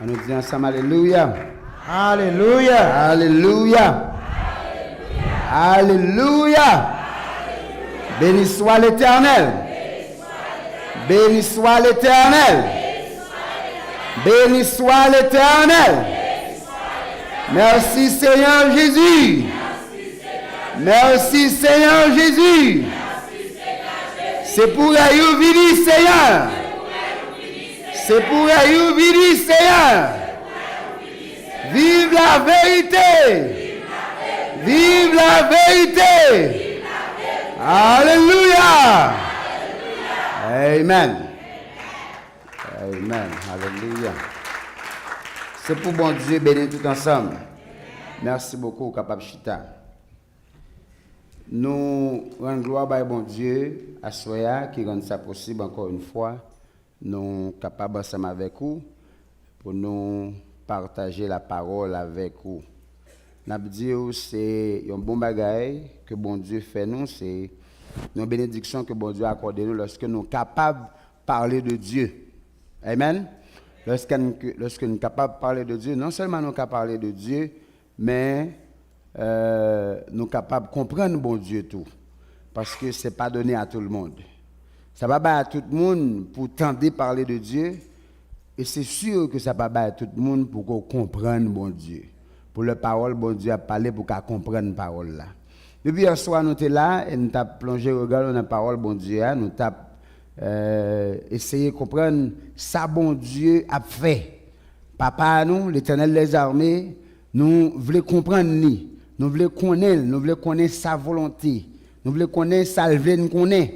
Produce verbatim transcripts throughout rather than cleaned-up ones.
Ann nou di ansanm, alelouya. Alelouya. Alelouya. Alelouya. Béni soit l'Éternel. Béni soit l'Éternel. Béni soit l'Éternel. Merci Seigneur Jésus. Merci Seigneur Jésus. Se pou rèy ou vini, Seigneur. Se pou rèy ou vini, Seigneur. Vive la vérité. Vive la vérité. Alelouya. Amen. Amen. Alelouya. Se pou Bondye beni tout ansanm. Mèsi bokou, ou kapab chita. Nou rann glwa bay Bondye aswè a ki rann sa posib ankò yon fwa. Nou kapab ansanm avèk ou pou nou pataje lapawòl avèk ou. N ap di w se yon bon bagay ke Bondye fè nou, se yon benediksyon ke Bondye akòde nou lòske nou kapab pale de Dye. Amen. Lòske n, lòske n kapab pale de Dye, non sèlman nou ka pale de Dye, men euh, nou kapab konprann Bondye tou. Paske se pa done a tout le monde. Sa pa bay a tout moun pou tande pale de Dye, e se si ke sa pa bay a tout moun pou ko konprann Bondye. Pou lè pawòl Bondye ap pale, pou ka konprann pawòl la. Depi yè swa nou te la, e nou t ap plonje rega nou nan pawòl Bondye a, nou t ap euh, eseye konprann sa Bondye ap fè. Papa nou, Letènèl dèzame, nou vle konprann li, nou vle konnen l, nou vle konnen sa volonte, nou vle konnen sa l vle n konnen.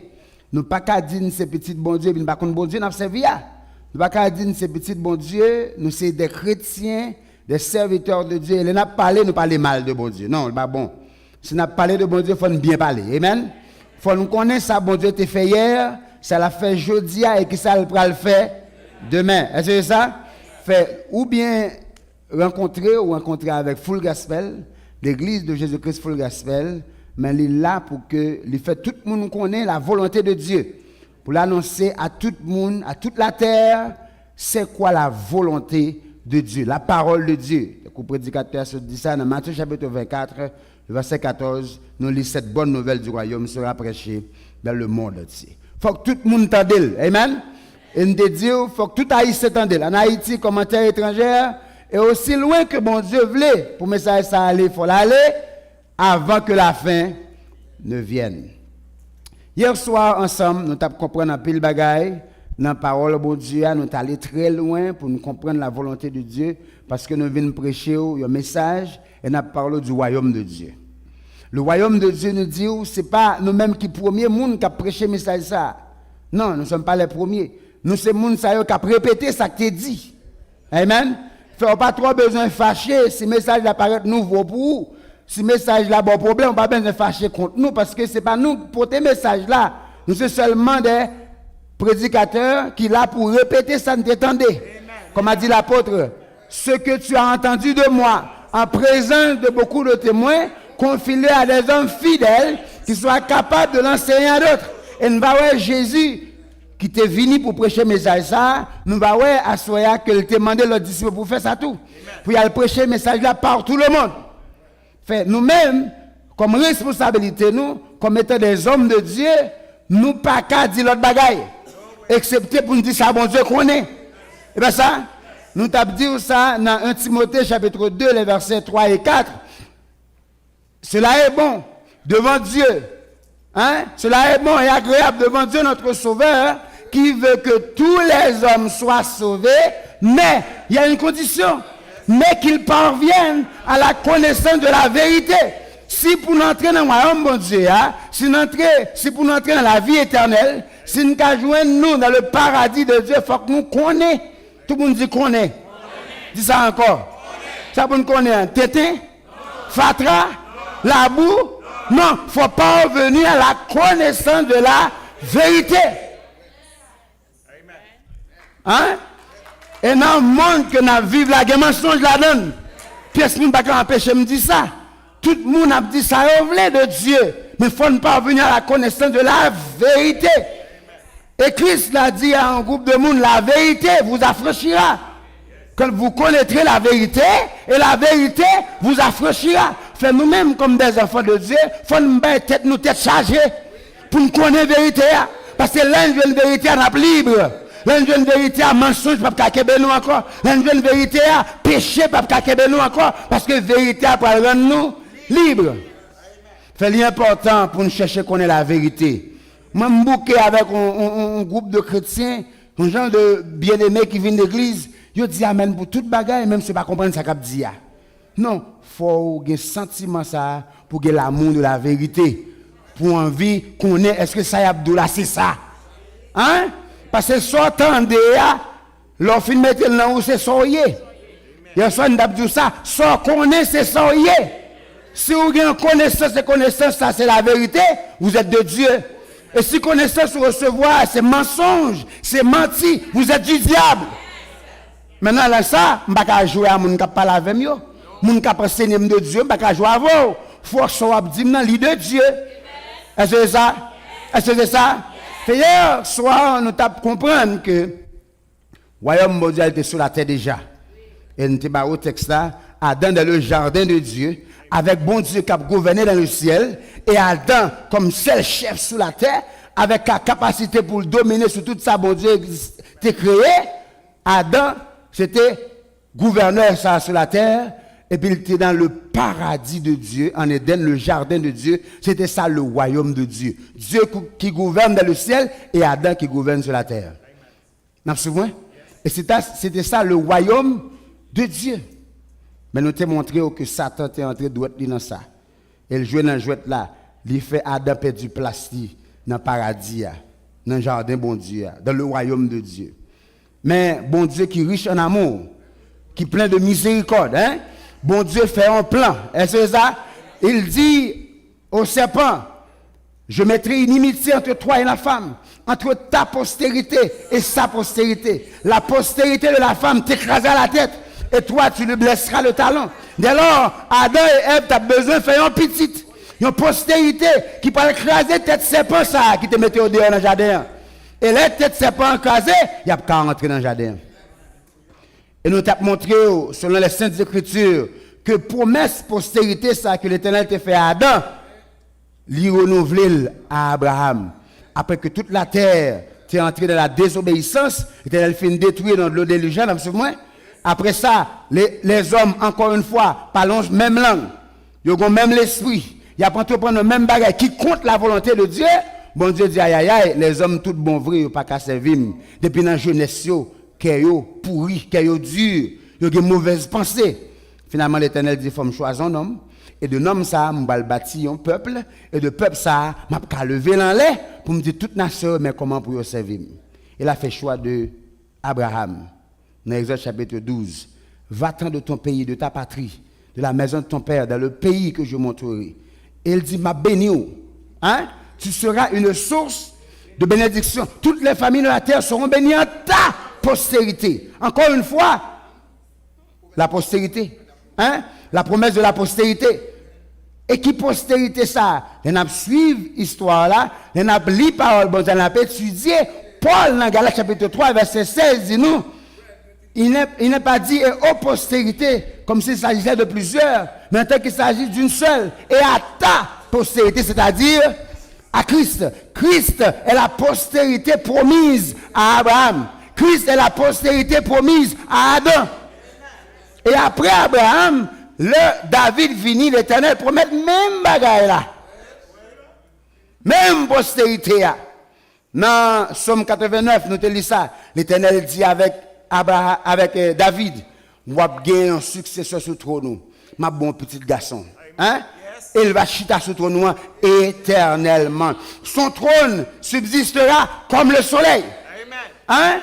Nou pa ka di n se pitit Bondye epi n pa konn Bondye n ap sèvi a. Nou pa ka di n se pitit Bondye, nou se de kretyen, de sèvitè de Dye. Lè n ap pale, nou pale mal de Bondye. Non, l pa bon. Si n ap pale de Bondye, fò n byen pale. Amen. Fò n konnen sa Bondye te fè yè, sa l ap fè jodi a e kisa l pral fè demen. Èske se sa? Fè oubyen rankontre ou rankontre avèk Full Gospel, Legliz de Jezi Kris Full Gospel, men li la pou ke li fè tout moun konnen la volonte de Dye, pou l anonse a tout moun, a tout latè, c'est quoi la volonté de Dieu, la parole de Dieu. Tankou predikatè a sot di sa nan Matye chapit vennkat, le vèsè katòz, nou li cette bonne nouvelle du royaume sera prêchée dans le monde entier. Fòk tout moun tande l. Amen. E n te di w, fòk tout Ayisyen tande l. An Ayiti, kòm an tè etranjè, e osi lwen ke Bondye vle pou mesaj sa ale, fò l ale avant que la fin ne vienne. Yè swa, ansanm, nou t ap konprann anpil bagay nan pawòl Bondye a, nou t ale trè lwen pou n konprann la volonté de Dieu, paske nou vin preche w yon mesaj, e n ap pale w du royaume de Dieu. Le royaume de Dieu, nou di w, se pa nou menm ki premye moun k ap preche mesaj sa a. Non, nous sommes pas les premiers. Nou se moun sa yo k ap repete sa k te di. Amen. Fè w pa twò bezwen fache si mesaj la parèt nouvo pou ou, si mesaj la ba w pwoblèm, ou pa bezwen fache kont nou, paske se pa nou k pote mesaj la. Nou se sèlman de predikatè ki la pou repete sa n te tande. Comme a dit l'apôtre, ce que tu as entendu de moi en présence de beaucoup de témoins, confie-le à des hommes fidèles qui soient capables de l'enseigner à d'autres. E n va wè Jezi ki te vini pou preche mesaj sa a, nou va wè aswè a ke l te mande lòt disip pou fè sa tou. Pou y al preche mesaj la partou le mond. Fè nou menm, kòm responsabilite nou, kòm etan des hommes de Dieu, nou pa ka di lòt bagay, eksepte pou n di sa Bondye konnen. E pa sa? Nou t ap di w sa nan en Timote chapit de, le vèsè twa e kat. Cela est bon devant Dieu. Hein? Cela est bon et agréable devant Dieu notre Sauveur, qui veut que tous les hommes soient sauvés, mais il y a une condition, mais qu'ils parviennent à la connaissance de la vérité. Si pou n antre nan wayòm Bondye a, si n antre, si pou n antre nan lavi etènèl, si n ka jwenn nou nan le paradis de Dieu, fòk nou konnen. Tout moun di konnen. Di sa ankò. Sa pou n konnen an? Tenten? Fatra? Labou? Non, faut parvenir à la connaissance de la vérité. Hein? E nan mond ke n ap viv la, gen mansonj ladan l. Pyès moun pa ka anpeche m di sa. Tout moun ap di sa yo vle de Dieu, men fò n parvenir à la connaissance de la vérité. E Kris la di a yon gwoup de moun, la vérité vous affranchira. Quand vous connaîtrez la vérité, et la vérité vous affranchira. Fè nou menm, kòm des enfants de Dieu, fò n bay tèt nou tèt chaje pou n konnen verite a. Paske lè n jwenn verite a, n ap lib. Lè n jwenn verite a, mansonj p ap ka kenbe nou ankò. Lè n jwenn verite a, peche p ap ka kenbe nou ankò. Paske verite a pral rann nou lib. Fè li enpòtan pou n chèche konnen laverite. Mwen, m bouke avèk yon, yon, yon, yon gwoup de kretyen, yon jan de byeneme ki vin legliz, yo di amèn pou tout bagay, menm si yo pa konprann sa k ap di a. Non, fò w gen santiman sa a pou w gen l'amour de la vérité, pou w anvi konnen èske sa y ap di w la se sa. Hein? Paske sa w tande a, lè w fin mete l nan ou, se sa w ye. Yèswa, n t ap di w sa, sa w konnen, se sa w ye. Si w gen konesans e konesans sa se laverite, vous êtes de Dieu. E si konesans ou resevwa se mansonj, se manti, vous êtes du diable. Mentnan, lè sa, m pa ka jwe a moun k ap pale avè m yo. Moun k ap ansenye m de Dye, m pa ka jwe avè w. Fò sa w ap di m nan li de Dye. Èske se sa? Èske se sa? Fè yè swa, nou t ap konprann ke wayòm Bondye a te sou latè deja. E n te ba ou tèks la, Adan dans le jardin de Dieu, avèk Bondye k ap gouvène dans le ciel, e Adan kòm sèl chèf sou latè, avèk la kapasite pou l domine sou tout sa Bondye te kreye. Adan, se te gouvènè sa sou latè, epi l te dans le paradis de Dieu, en Éden, le jardin de Dieu, se te sa le royaume de Dieu. Dieu qui gouverne dans le ciel et Adam qui gouverne sur la terre. N ap swiv mwen? E se ta, se te sa le royaume de Dieu. Men nou te montre w ke Satan te antre dwèt li nan sa. E l jwe nan jwèt la, li fè Adan pèdi plas li nan paradi a, nan jaden Bondye a, dans le royaume de Dieu. Men Bondye ki rich an amou, ki plen de mizerikòd, hein? Bondye fè yon plan. Èske se sa? Il dit au serpent, je mettrai inimitié entre toi et la femme, entre ta postérité et sa postérité. La postérité de la femme t'écrasera la tête, et toi tu lui blesseras le talon. Dès lors, Adan e Èv t ap bezwen fè yon pitit, yon postérité ki pral kraze tèt sèpan sa a ki te mete yo deyò nan jaden an. E lè tèt sèpan an kraze, y ap ka rantre nan jaden an. E nou t ap montre w, selon les Saintes Écritures, ke pwomès postérite sa ke Letènèl te fè a Adan, li renouvle l a Abraram. Apre ke tout latè te antre nan la désobéissance, Letènèl fin detwi nan dlo delij la, n ap swiv mwen. Apre sa, le, lèzòm, ankò yon fwa, pale yon menm lang. Yo gen menm lespri. Y ap antreprann yon menm bagay ki kont la volonte de Dye. Bondye di, ayayay, lèzòm tout bon vre, yo pa ka sèvi m. Depi nan jenès yo, kè yo pouri, kè yo di, yo gen movèz panse. Finalman, Letènèl di, fò m chwazi yon nonm, e de nonm sa a, m pral bati yon pèp, e de pèp sa a, m ap ka leve l anlè pou m di tout nasyon yo, men kòman pou yo sèvi m. E l a fè chwa de Abraham, dans Exode chapitre douze, va-t'en de ton pays, de ta patrie, de la maison de ton père, dans le pays que je montrerai. Et il dit, m'a béni, hein? Tu seras une source de bénédiction. Toutes les familles de la terre seront bénies en ta postérité. Encore une fois, la postérité. Hein? La promesse de la postérité. E ki postérite sa a? Lè n ap swiv istwa la, lè n ap li pawòl Bondye, lè n ap etidye, Pòl nan Galat chapit twa vèsè sèz di nou, il n'est, il n'est pas dit et aux postérités, comme s'il s'agissait de plusieurs, mais en tant qu'il s'agit d'une seule, et à ta postérité, c'est-à-dire à Christ. Christ est la postérité promise à Abraham. Christ est la postérité promise à Adam. E apre Abraham, lè David vini, Letènèl pwomèt menm bagay la. Menm posterite a. Nan Sòm katrevennnèf, nou te li sa. Letènèl di avèk Abraha-, avèk, eh, David, w ap gen yon siksesè sou twòn ou. M ap ba w yon pitit gason. Hein? Et il va chita sou twòn ou an etènèlman. Son trône subsistera comme le soleil. Hein?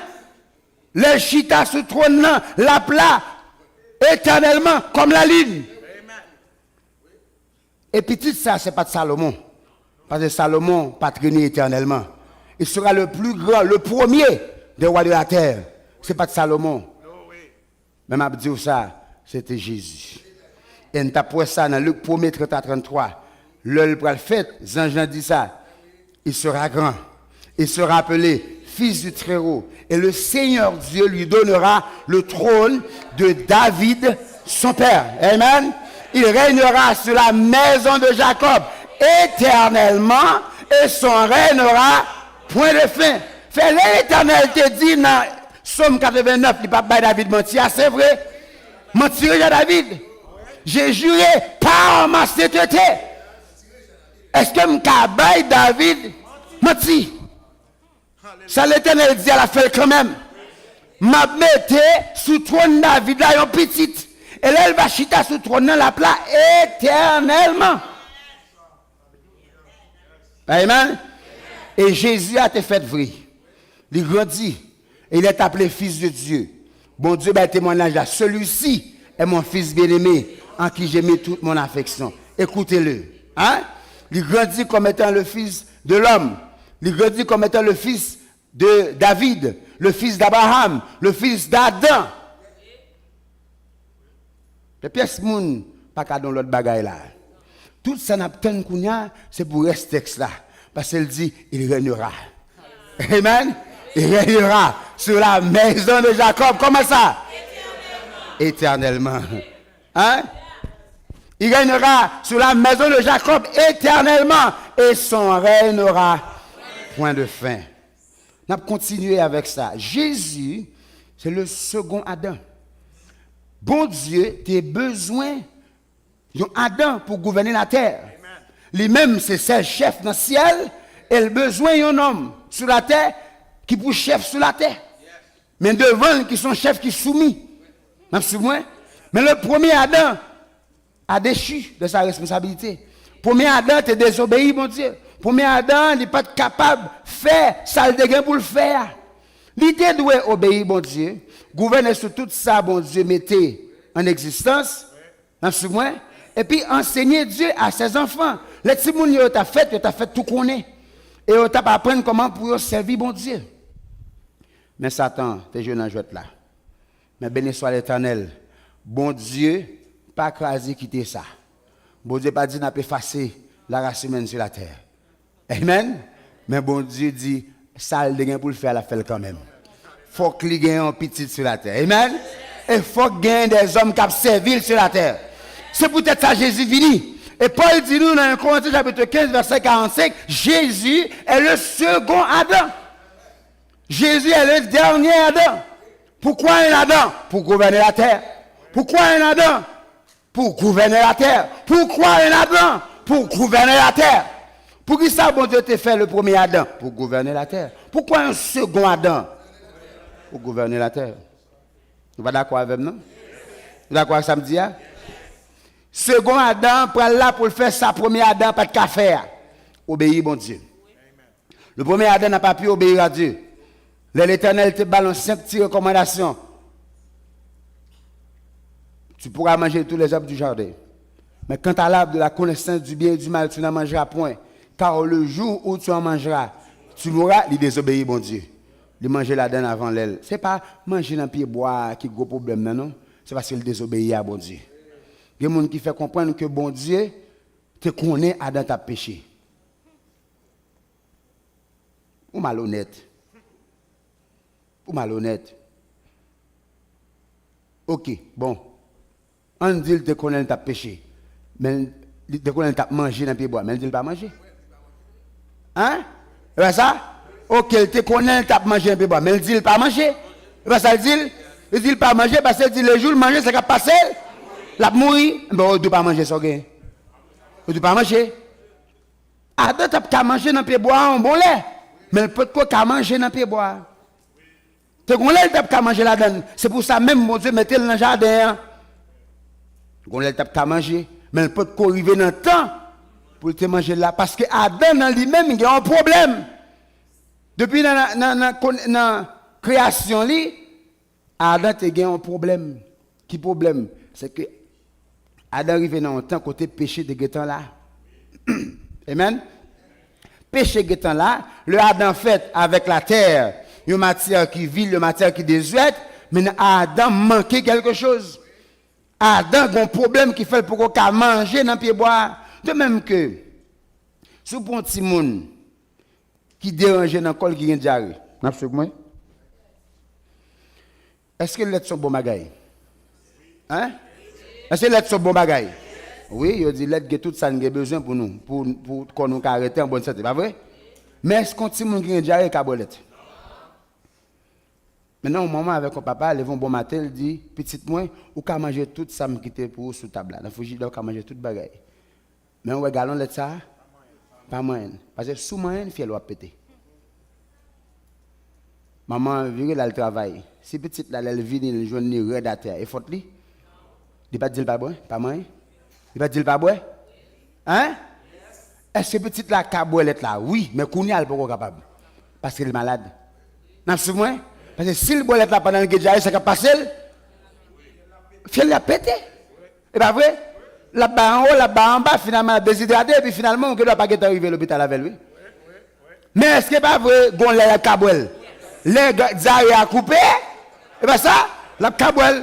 Lè l chita sou twòn nan, l ap la etènèlman kòm lalin. E pitit sa, se pa t Salomon. Paske Salomon pa t règne éternellement. Il sera le plus grand, le premier des rois de la terre. Se pa t Salomon. Men m ap di w sa, se te Jezi. E n t ap wè sa nan Lik premye trant a tranntwa. Lè l pral fèt, zanj lan di sa, il sera grand, il sera appelé fils du Très-Haut, et le Seigneur Dieu lui donnera le trône de David, son père. Amen. Il régnera sur la maison de Jacob éternellement, et son règne n'aura point de fin. Fè lè Letènèl te di nan Sòm katrevennnèf, li p ap bay David manti a, se vre. Manti rejè David. J'ai juré par ma sainteté. Èske m ka bay David manti? Sa Letènèl di a, l ap fè l kanmenm. M ap mete sou twòn David la yon pitit. E lè l va chita sou twòn nan, l ap la etènèlman. Amen. E Jezi a te fèt vre. Li grandi. Et il est appelé fils de Dieu. Bondye bay temwayaj la, celui-ci est mon fils bien-aimé, en qui j'ai mis toute mon affection. Écoutez-le. Hein? Li grandi comme étant le fils de l'homme. Li grandi comme étant le fils de David, le fils d'Abraham, le fils d'Adam. Lè pyès moun pa ka don lòt bagay la. Tout sa n ap tann kounye a, se pou rès tèks la. Paske l di, il régnera. Amen. Il régnera sur la maison de Jacob. Comment ça? Éternellement. Hein? Il régnera sur la maison de Jacob éternellement et son règne n'aura point de fin. N ap kontinye avèk sa. Jezi, se le second Adam. Bondye te bezwen yon Adan pou gouvène latè. Li menm se sèl chèf nan syèl, e l bezwen yon nonm sou latè ki pou chèf sou latè. Men devan l ki se yon chèf ki soumi. N ap swiv mwen? Men le premye Adan a dechi de sa responsabilite. Premye Adan te dezobeyi Bondye. Premye Adan, li pa t kapab fè sa l te gen pou l fè a. Li te dwe obeyi Bondye, gouvène sou tout sa Bondye mete an egzistans, n ap swiv mwen, epi enseigner Dieu à ses enfants. Lè timoun yo t ap fèt, yo t ap fèt tou konnen. E yo t ap aprann kòman pou yo sèvi Bondye. Men Satan te jwe nan jwèt la. Men beni swa Letènèl, Bondye pa kraze kite sa. Bondye pa di n ap efase la race humaine sur la terre. Amen. Men Bondye di, sa l te gen pou l fè a, l ap fè l kanmenm. Fòk li gen yon pitit sou latè. Amen. E fòk gen dèzòm k ap sèvi l sou latè. Se poutèt sa Jezi vini. E Pòl di nou nan en Korentyen chapit kenz, vèsè karannsenk, Jésus est le second Adam. Jésus est le dernier Adam. Pourquoi un Adam? Pour gouverner la terre. Pourquoi un Adam? Pour gouverner la terre. Pourquoi un Adam? Pour gouverner la terre. Poukisa Bondye te fè le premye Adan? Pou gouvène latè. Poukwa yon segon Adan? Pou gouvène latè. Nou pa dakò avè m, non? Nou dakò ak sa m di a? Segon Adan pral la pou l fè sa premye Adan pa t ka fè a. Obeyi Bondye. Le premier Adam n'a pas pu obéir à Dieu. Lè Letènèl te ba l yon senp ti rekòmandasyon, tu pourras manger de tous les arbres du jardin. Mais quant à l'arbre de la connaissance du bien et du mal, tu n'en mangeras point, car le jour où tu en mangeras, tu mourras, li dezobeyi Bondye. Li manje ladann avan lè l. Se pa manje nan pye bwa a ki gwo pwoblèm nan, non. Se paske l dezobeyi a Bondye. Gen moun ki fè konprann ke Bondye te konnen Adan t ap peche. Ou malonèt. Ou malonèt. Oke, bon. Ann di l te konnen l t ap peche. Men li te konnen l t ap manje nan pye bwa. Men l di l pa manje. Hein? E pa sa? Oke, l te konnen l t ap manje nan pye bwa. Men l di l pa manje. E pa sa l di l? Li di l pa manje paske l di lejou l manje, sa k ap pase l? L ap mouri. Enben, ou di w pa manje, sa w genyen? Ou di w pa manje? Adan t ap ka manje nan pye bwa a yon bon lè, men l potko ka manje nan pye bwa a. Te gon lè l t ap ka manje ladann. Se pou sa menm Bondye mete l nan jaden an. Gon lè l t ap ka manje, men l potko rive nan tan pou l te manje l la, paske Adan nan li menm gen yon pwoblèm. Depi nan, nan, nan, nan, kon- nan kreyasyon li, Adan te gen yon pwoblèm. Ki pwoblèm? Se ke Adan rive nan yon tan kote peche te gentan la. Amen. Peche gentan la. Le Adan fèt avèk latè, yon matyè ki vil, yon matyè ki dezwèt, men Adan manke kèlke choz. Adan gon pwoblèm ki fè l poko ka manje nan pye bwa a. De menm ke, si w pran yon timoun ki deranje nan kò l, ki gen dyare, N ap swiv mwen? Èske lèt se yon bon bagay? Hein? Èske lèt se yon bon bagay? Wi, yo di lèt gen tout sa n gen bezwen pou nou, pou, pou kò nou ka rete an bòn sante, pa vre? Men èske yon timoun ki gen dyare ka bwè lèt? Mentnan, yon manman avèk yon papa leve yon bon maten, l di, pitit mwen, ou ka manje tout sa m kite pou ou sou tab la. Nan frijidè, ou ka manje tout bagay. Men w wè galon lèt sa a? Pa manyen l. Paske si w manyen l, fyèl ou ap pete. Manman an vire l al travay. Si pitit la, lè l vini, l jwenn li rèd atè a, e fòt li? Li pa t di l pa bwè? Pa manyen? Li pa t di l pa bwè? Hein? Èske pitit la ka bwè lèt la? Wi, men kounye a l poko kapab. Paske l malad. N ap swiv mwen? Paske si l bwè lèt la pandan l gen dyare, sa k ap pase l? Fyèl li ap pete. E pa vre? L ap bay anwo, l ap bay anba, finalman l ap dezidrate, epi finalman, ou gendwa pa gentan rive lopital avè l, wi. Men èske pa vre, gon lè l ap ka bwè l? Lè ga- dyare a koupe, e pa sa? L ap ka bwè l.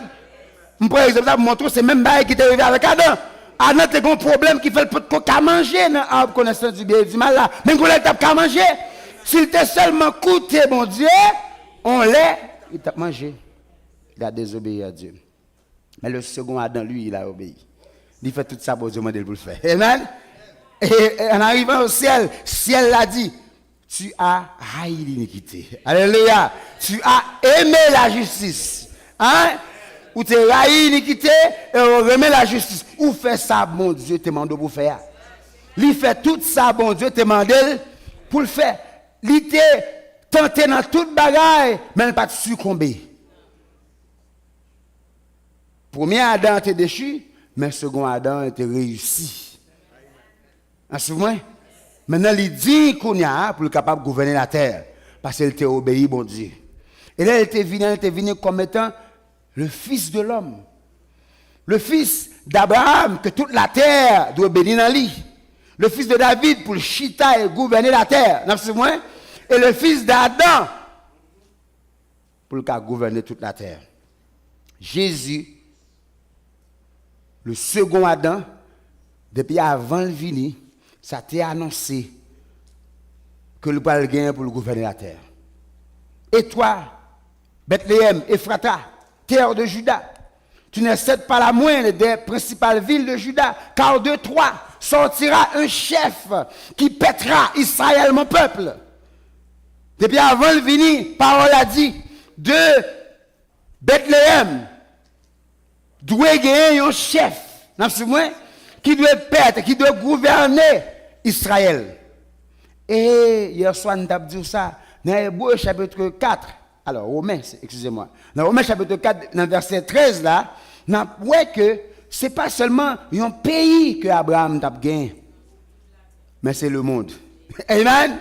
M pran egzanp sa pou montre w, se menm bagay ki te rive avèk Adan. Adan te gon pwoblèm ki fè l potko ka manje nan ab konesans di byen e di mal la. Men gon lè l t ap ka manje. Si l te sèlman koute Bondye, on lè, li t ap manje. Il a désobéi à Dieu. Mais le second Adam, lui, il a obéi. Li fè tout sa Bondye mande l pou l fè. Amen. Et, et en arrivant au ciel, syèl la di, tu as haï l'iniquité. Alléluia. Tu as aimé la justice. Hein? Ou te rayi inikite e ou renmen lajistis. Ou fè sa Bondye te mande w pou fè a. Li fè tout sa Bondye te mande l pou l fè. Li te tante nan tout bagay, men l pa t sikonbe. Premye Adan an te dechi, men segon Adan an te reyisi. N ap swiv mwen? Mentnan, li diy kounye a pou l kapab gouvène latè, paske l te obeyi Bondye. E lè l te vini, l te vini kòm etan le fils de l'homme, le fils d'Abraham, ke tout latè dwe beni nan li, le fils de David, pou l chita e gouvène latè. N ap swiv mwen? E le fils d'Adam, pou l ka gouvène tout latè. Jezi, le second Adam, depi avan l vini, sa te anonse ke l pral genyen pou l gouvène latè. Et toi, Bethléem Ephrata, terre de Juda, tu n'es certes pas la moindre des principales villes de Juda, car de toi sortira un chef qui paîtra Israël, mon peuple. Depi avan l vini, pawòl la di, de Bètleyèm dwe genyen yon chèf, n ap swiv mwen, ki dwe pèt, ki dwe gouvène Izrayèl. E yèswa, n t ap di w sa, nan Ebre chapit kat, alò, Women, se- excusez-moi, nan Women chapit kat, nan vèsè trèz la, n ap wè ke se pa sèlman yon peyi ke Abraram t ap genyen, men se lemonn. Amen!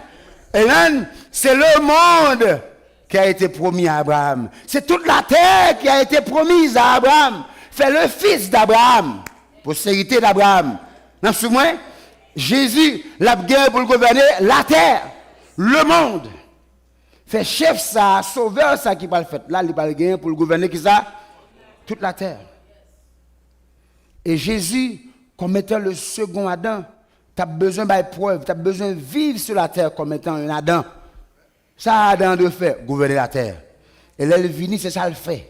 Amen! Se lemonn qui a été promis à Abraham. C'est toute la terre qui a été promise à Abraham. Fè le fils d'Abraham, postérité d'Abraham. N ap swiv mwen? Jezi, l ap gen pou l gouvène latè, lemonn. Fè chèf sa, sovè sa ki pral fèt la, li pral gen pou l gouvène kisa? Tout latè. E Jezi, kòm etan le second Adam, t ap bezwen bay prèv, t ap bezwen viv sou latè kòm etan yon Adan. Sa Adan an dwe fè? Gouvène latè. E lè l vini, se sa l fè.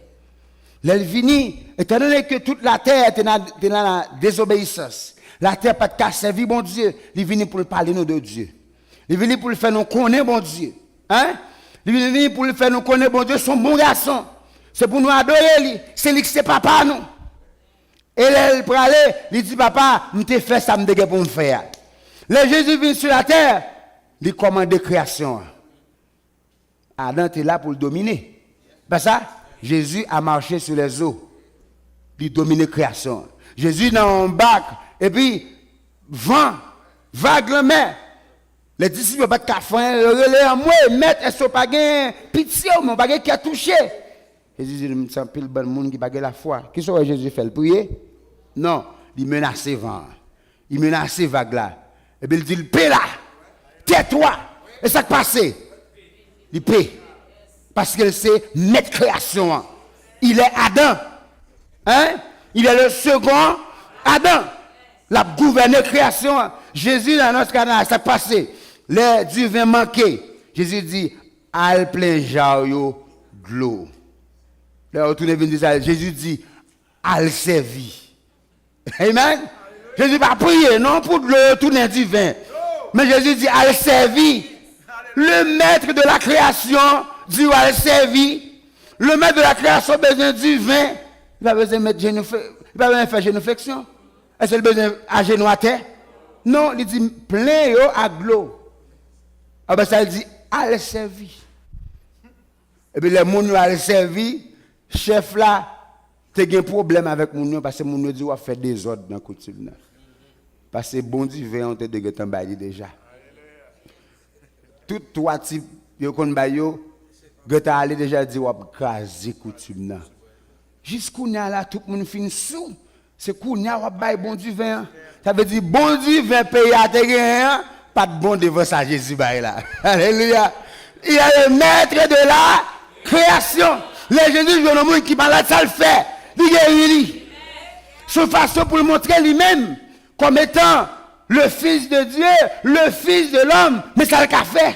Lè l vini, etandone ke tout latè te nan, te nan dezobeyisans, latè pa t ka sèvi Bondye, li vini pou l pale nou de Dye. Li vini pou l fè nou konnen Bondye. Hein? Li vini pou l fè nou konnen Bondye se yon bon gason. Se pou nou adore li. Se li ki se papa nou. E lè l prale, li di, Papa, m te fè sa m te gen pou m fè a. Lè Jezi vin sou latè, li kòmande kreyasyon an. Adan te la pou l domine. Pa sa? Jésus a marché sur les eaux. Li domine kreyasyon an. Jezi nan yon bak, epi van, vag lanmè. Lè disip yo pa t ka fè anyen, yo rele, Anmwe, Mèt, èske w pa gen pitye, ou menm, ou pa gen kè touche? Jezi di, "M se anpil bann moun ki pa gen lafwa." Kisa w wè Jezi fè? L priye? Non, li menase van an. Li menase vag la. Epi l di l, "Pe la! Tètwa!" E sa k pase? Li pe. Paske l se mèt kreyasyon an. Il est Adam. Hein? Il est le second Adam. L ap gouvène kreyasyon an. Jezi nan Nas Kana, sa k pase? Lè diven manke, Jezi di, al plen ja w yo dlo. Lè yo tounen vin di sa, Jezi di, al sèvi. Amen. Jezi pa priye non pou dlo yo tounen diven. Men Jezi di, al sèvi. Le maître de la création di w al sèvi. Le maître de la création bezwen diven. Li pa bezwen met jenou, li pa bezwen fè jenou fleksyon. Èske l bezwen ajenou atè? Non, li di, plen yo ak dlo. Apre sa, li di, al sèvi. Epi lè moun yo al sèvi, chèf la te gen pwoblèm avèk moun yo, paske moun yo di w ap fè dezòd nan koutim nan. Paske bon diven an te gentan bay li deja. Tout twa tip yo konn bay yo, gentan ale deja, di w ap kraze koutim nan. Jis kounye a la, tout moun fin sou. Se kounye a w ap bay bon diven an. Sa vle di bon diven peyi a te genyen an, pa t bon devan sa Jezi bay la. Alelouya. Il est le maître de la création. Lè Jezi jwenn yon moun ki malad, sa l fè? Li geri li. Se yon fason pou l montre li menm kòm etan le Fils de Dieu, le Fils de l'homme. Men sa l ka fè.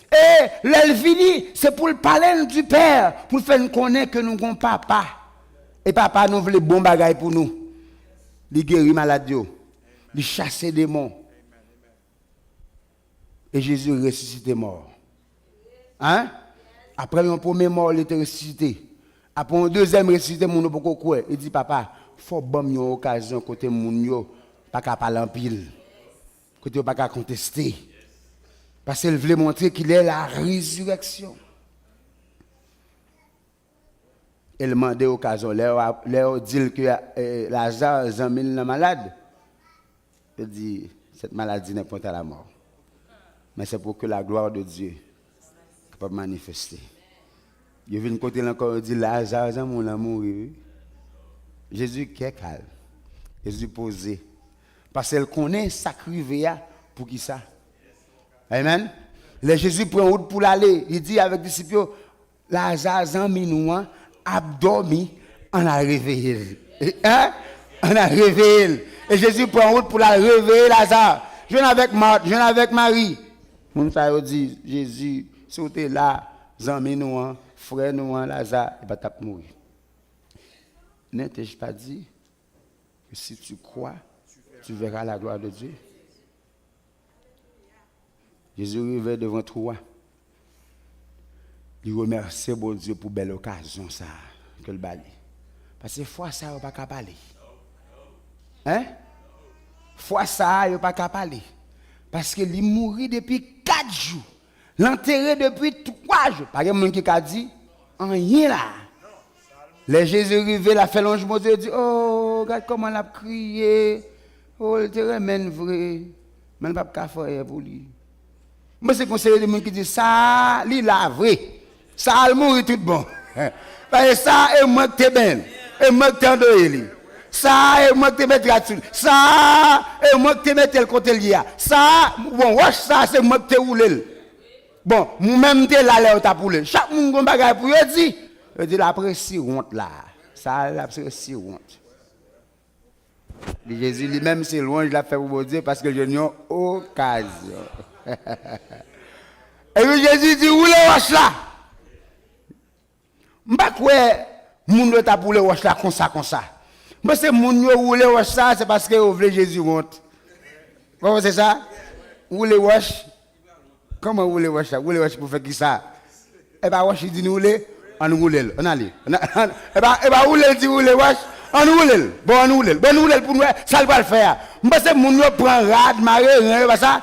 E lè l vini, se pou l pale n di Pè, pou l fè n konnen ke nou gon papa. E papa nou vle bon bagay pou nou. Li geri malad yo. Li chase demon. E Jezi resisite mò. Hein? Apre yon premye mò, li te resisite. Apre yon dezyèm resisite, moun yo poko kwè. Li di, papa, fò w ban m yon okazyon kote moun yo pa ka pale anpil. Kote yo pa ka konteste. Paske l vle montre qu'il est la résurrection. E l mande okazyon. Lè yo, lè yo di l ke, eh, Laza, zanmi l nan malad, yo di, cette maladie n'est point à la mort, mais c'est pour que la gloire de Dieu kapab manifeste. Yo vin kote l ankò, yo di, Laza, zanmi w lan mouri, wi. Jezi kè kal. Jezi poze. Paske l konnen sa k rive a, poukisa. Amen. Lè Jezi pran wout pou l ale, li di avèk disip yo, Laza, zanmi nou an, ap dòmi, ann al reveye l. Hein? Ann al reveye l. E Jezi pran wout pou l al reveye Laza. Jwenn avèk Mat, jwenn avèk Mari. Moun sa yo di, Jezi, si w te la, zanmi nou an, frè nou an, Laza, li pa t ap mouri. N'ai-je pas dit que si tu crois, tu verras la gloire de Dieu? Jezi rive devan twou a. Li remèsye Bondye pou bèl okazyon sa a ke l ba li. Paske fwa sa a, yo pa ka pale. Hein? Fwa sa a, yo pa ka pale. Paske li mouri depi kat jou. L antere depi twa jou. Pa gen moun ki ka di anyen la. Lè Jezi rive, l ap fè lwanj Bondye, yo di, o, gad kòman l ap kriye. O, l te renmen n vre. Men l p ap ka fè anyen pou li. M panse gon seri de moun ki di, sa a, li la vre. Sa a, l mouri tout bon. Paske sa a, e mwen k te benyen l. E mwen k te andoye li. Sa a, e mwen k te mete rad sou li. Sa a, e mwen k te mete l kote l ye a. Sa a, bon, wòch sa a, se mwen k te woule l. Bon, mwen menm m te la lè yo t ap woule l. Chak moun gon bagay pou yo di. Yo di l ap resi wont la. Sa a, l ap resi wont. Li Jezi li menm se lwanj l ap fè pou Bondye paske l jwenn yon okazyon. Epi Jezi di, woule wòch la. M pa kwè moun yo t ap woule wòch la konsa, konsa. M panse moun yo woule wòch sa, se paske yo vle Jezi wont. Ou konprann sa? Woule wòch. Kòman woule wòch la? Woule wòch pou fè kisa? E pa wòch li di n woule? Ann woule l. Ann ale. Ann, ann, e pa, e pa woule l di woule wòch? Ann woule l. Bon, ann woule l. Bon, ann woule l pou n wè sa l pral fè a. M panse moun yo pran rad, mare ren yo, pa sa?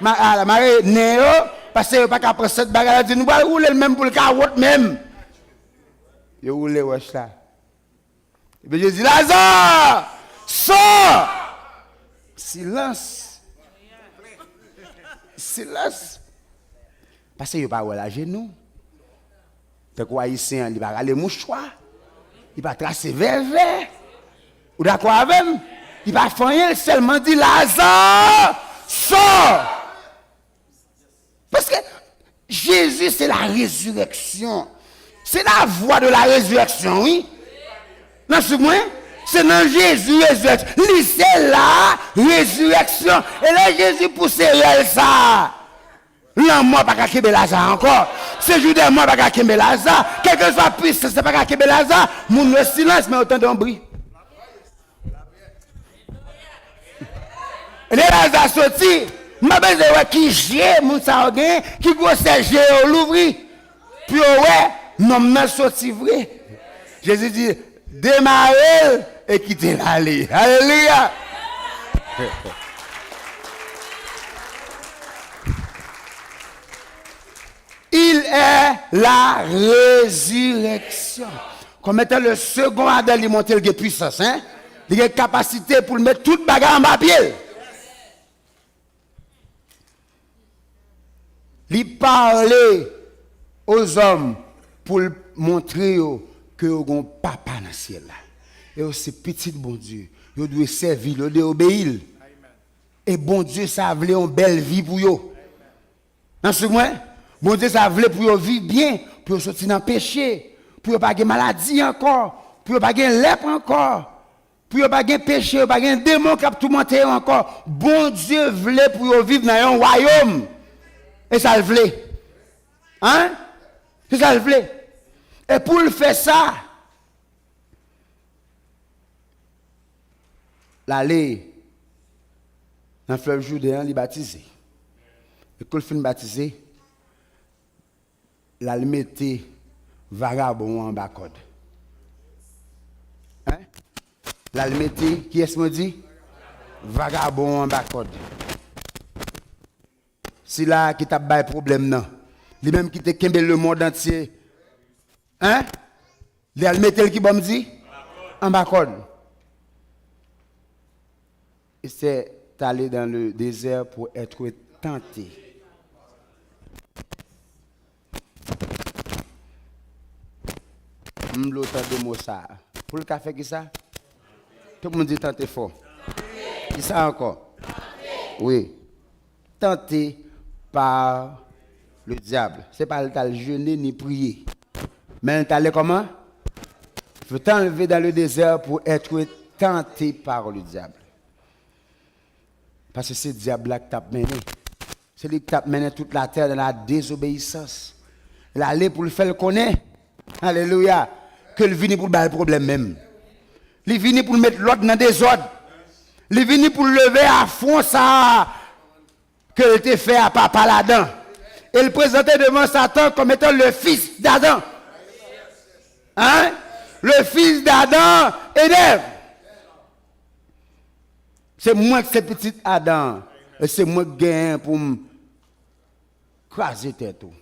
Ma-, a, mare nen yo, paske yo pa ka pran sèt bagay la, di nou pral woule l menm pou l ka wont menm. Yo woule wòch la. Epi Jezi, Laza, sò! Silans. Silans. Paske yo pa wè l ajenou. Tankou Ayisyen an, li pa rale mouchwa. Li pa trase vèvè. Ou dakò avè m? Li pa fè anyen, l sèlman di, Laza, sò! Paske Jezi se la rezireksyon. Se la vwa de la rezireksyon, wi. Nan sou mwen, se nan Jezi rezireksyon. Li se la rezireksyon. E lè Jezi pouse rèl sa a, Lanmò pa ka kenbe Laza ankò. Sejou dèmon pa ka kenbe Laza. Kèlkeswa pwisans la pa ka kenbe Laza. Moun yo silans, men yo tande yon bri. Lè Laza soti, m pa bezwen wè ki je moun sa yo gen, ki gwosè je yo louvri, pou yo wè nonm nan soti vre. Jezi di, demare l e kite l ale. Alelouya! Il est la résurrection. Kòm etan le second Adam, li montre l gen pwisans, hein? Li gen kapasite pou l met tout bagay anba pye l. Li pale aux hommes pou l montre yo ke yo gen yon papa nan syèl la. E yo se pitit Bondye. Yo dwe sèvi l, yo dwe obeyi l. E Bondye sa vle yon bèl vi pou yo. Nan sou mwen, Bondye sa vle pou yo viv byen, pou yo soti nan peche, pou yo pa gen maladi ankò, pou yo pa gen lèp ankò, pou yo pa gen peche, yo pa gen demon k ap toumante yo ankò. Bondye vle pou yo viv nan yon wayòm. E sa l vle. Hein? Se sa l vle. E pou l fè sa, l ale nan flèv Jouden an, li batize. E kou l fin batize, l al mete vagabon an anba kòd. Hein? L al mete, kiyès mwen di? Vagabon an anba kòd. Sila ki t ap bay pwoblèm nan. Li menm ki te kenbe lemonn antye. Hein? Li al mete l ki bò m di? Anba kòd. Esther est allée dans le désert pour être tentée. M vle w tande mo sa a. Pou l ka fè ki sa? Tout moun di tante fò. Ki sa ankò? Wi. Tante pa le dyab. Se pa l t al jene ni priye. Men l t ale kòman? Fut enlevé dans le désert pour être tenté par le diable. Paske se dyab la k t ap mennen. Se li k t ap mennen tout latè nan la dezobeyisans. L ale pou l fè l konnen, alelouya, ke l vini pou l ba l pwoblèm menm. Li vini pou l met lòd nan dezòd. Li vini pou l leve afwon sa a ke l te fè a papa l Adan. E l prezante devan Satan kòm etan le fils d'Adam. Hein? Le fils d'Adam et d'Ève. Se mwen ki se pitit Adan an. E se mwen ki genyen pou m kraze tèt ou.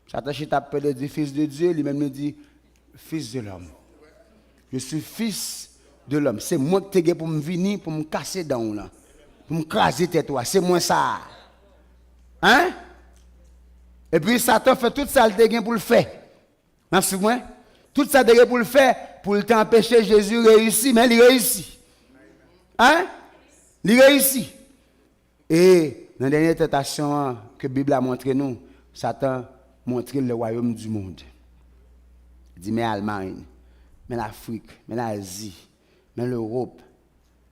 Satan chita ap pede di fils de Dieu, li menm li di fils de l'homme. Je suis fils de l'homme. Se mwen ki te gen pou m vini, pou m kase dan w lan. Pou m kraze tèt ou a. Se mwen sa a. Hein? Epi Satan fè tout sa l te gen pou l fè. N ap swiv mwen? Tout sa te gen pou l fè, pou l te anpeche Jezi reyisi, men li reyisi. Hein? Li reyisi. E nan dènye tantasyon an ke Bib la montre nou, Satan montre le royaume du monde. Di men Almay, men Lafrik, men Lazi, men Lewòp,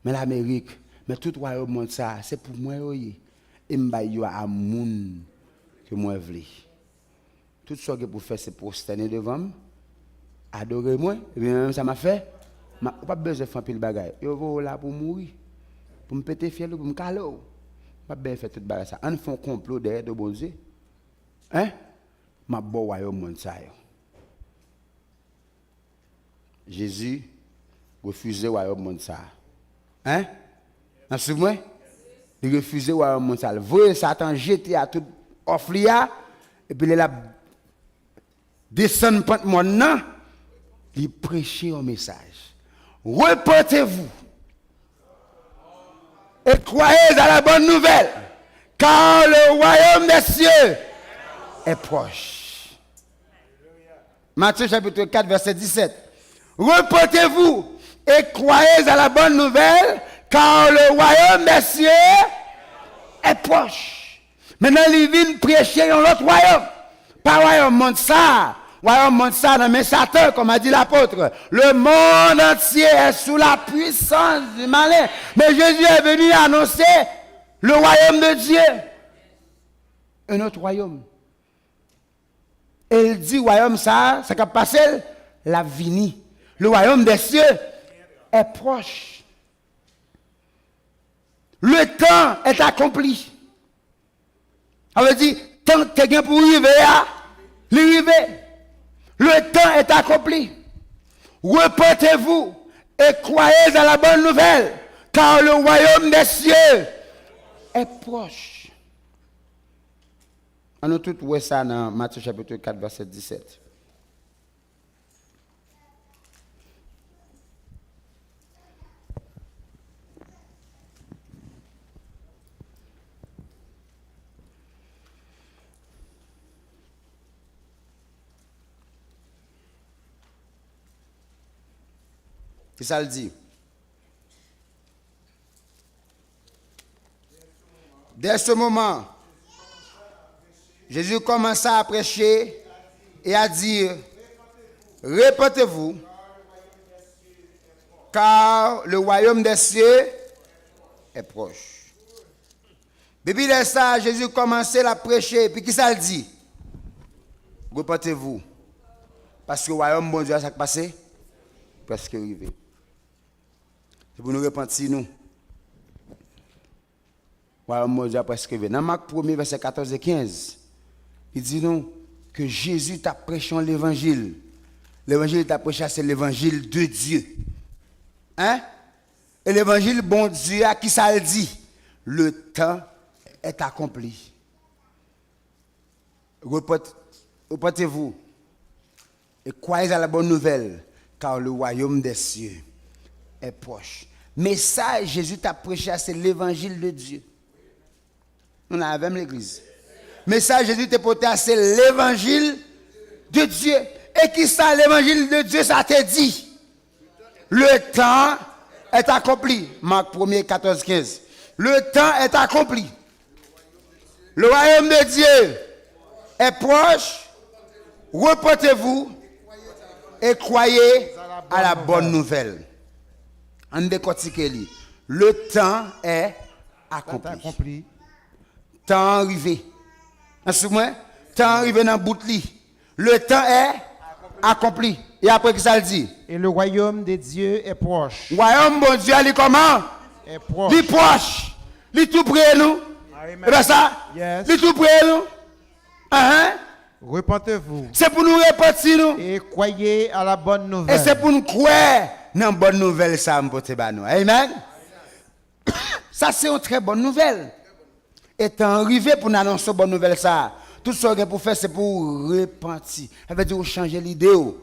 men Lamerik, men tout wayòm mond sa a, se pou mwen yo ye. E m bay yo a moun ke mwen vle. Tout sa w gen pou fè se pwostène devan m, adore mwen, epi mwen menm sa m ap fè, m ap, ou p ap bezwen fè anpil bagay. Yo voye w la pou w mouri, pou m pete fyèl ou, pou m kale w. M p ap bezwen fè tout bagay sa. Ann fè yon konplo dèyè do Bondye. Hein? M ap ba w wayòm mond sa yo. Jezi refize wayòm mond sa a. Hein? N ap swiv mwen? Li refize wayòm mond sa a. Li voye Satan jete a tout òf li a. Epi lè l ap desann pant mòn nan, li preche yon mesaj. Repentez-vous et croyez à la bonne nouvelle, car le royaume des cieux est proche. Matthieu chapitre quatre, verset dix-sept. Repentez-vous et croyez à la bonne nouvelle, car le royaume des cieux est proche. Mentnan, li vin preche yon lòt wayòm. Pa wayòm mond sa a. Wayòm mond sa a nan men Satan, comme a dit l'apôtre. Le monde entier est sous la puissance du malin. Mais Jésus est venu annoncer Le royaume de Dieu, un autre royaume. E l di, wayòm sa a, sa k ap pase l, l ap vini. Le royaume des cieux est proche. Le temps est accompli. Sa vle di, tan k te gen pou rive a, li rive. Le temps est accompli. Repentez-vous et croyez à la bonne nouvelle, car le royaume des cieux est proche. An nou tout wè sa nan Matye chapit kat, vèsè disèt. Kisa l di? Dès ce moment, Jésus commença à prêcher et à dire, repentez-vous, car le royaume des cieux est proche. Depi lè sa a, Jezi kòmanse l ap preche, epi kisa l di? Repentez-vous, paske wayòm Bondye a, sa k pase? Prèske rive. Se pou nou repanti nou. Wayòm Bondye a prèske rive. Nan Mak premye, vèsè katòz e kenz, li di nou ke Jezi t ap preche yon levanjil. Levanjil li t ap preche a, se levanjil de Dye. Hein? E levanjil Bondye a, kisa l di? Le temps est accompli. Repent-, repentez-vous et croyez à la bonne nouvelle, car le royaume des cieux est proche. Mesaj Jezi t ap preche a, se levanjil de Dye. Nou la avè m, legliz? Mesaj Jezi te pote a, se levanjil de Dye. E kisa levanjil de Dye sa te di? Le temps est accompli. Mak premye, katòz, kenz. Le temps est accompli. Le royaume de Dieu est proche. Repentez-vous et croyez à la bonne nouvelle. Ann dekòtike li. Le temps est accompli. Tan an rive. Nan sou mwen, tan an rive nan bout li. Le temps est accompli. E apre, kisa l di? Et le royaume de Dieu est proche. Wayòm Bondye a, li kòman? Est proche. Li pwòch. Li tou pre nou. Amen. E pa sa? Yes. Li tou pre nou. Ahan. Repentez-vous. Se pou nou repanti nou. Et croyez à la bonne nouvelle. E se pou nou kwè nan bòn nouvèl sa a m pote ba nou. Amen. Sa se yon trè bòn nouvèl. E tan an rive pou n anonse bòn nouvèl sa a. Tout sa w gen pou fè, se pou w repanti. Sa vle di w chanje lide w.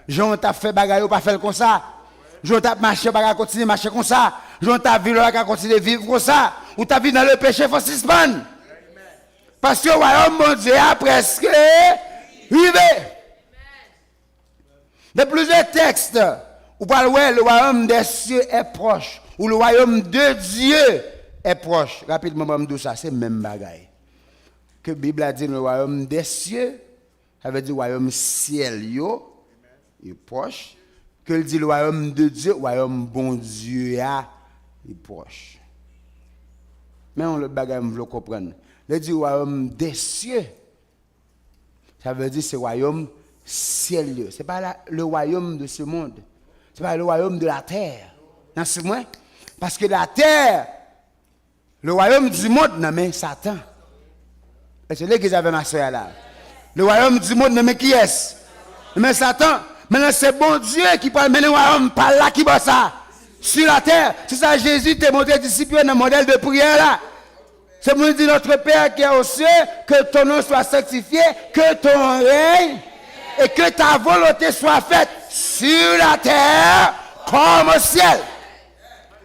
Jan w t ap fè bagay yo, pa fè l konsa. Jan w t ap mache, w pa ka kontinye mache konsa. Jan w t ap viv la, w pa ka kontinye viv konsa. Ou t ap viv nan lepeche, fò w sispann. Paske wayòm Bondye a prèske rive. Nan plizyè tèks, ou pral wè, le royaume des cieux est proche, ou le royaume de Dieu est proche. Rapidman, ban m di w sa, se menm bagay. Ke Bib la di le royaume des cieux, sa vle di wayòm syèl yo, yo pwòch. Ke l di le royaume de Dieu, wayòm Bondye a, li pwòch. Men yon lòt bagay m vle w konprann. Lè l di royaume des cieux, sa vle di se wayòm syèl yo. Se pa la, le royaume de ce monde. Se pa le royaume de la terre. Nan sou mwen? Paske la terre, le royaume du monde nan men Satan. Èske legliz avè m aswè a la? Le royaume du monde nan men kiyès? Nan men Satan. Mentnan, se Bondye ki pral mennen wayòm pa l la ki bò sa? Sur la terre. Se sa Jezi te montre disip yo nan modèl de priyè la. Se pou nou di, Notre Père qui es aux cieux, que ton nom soit sanctifié, que ton règne, et que ta volonté soit faite sur la terre comme au ciel.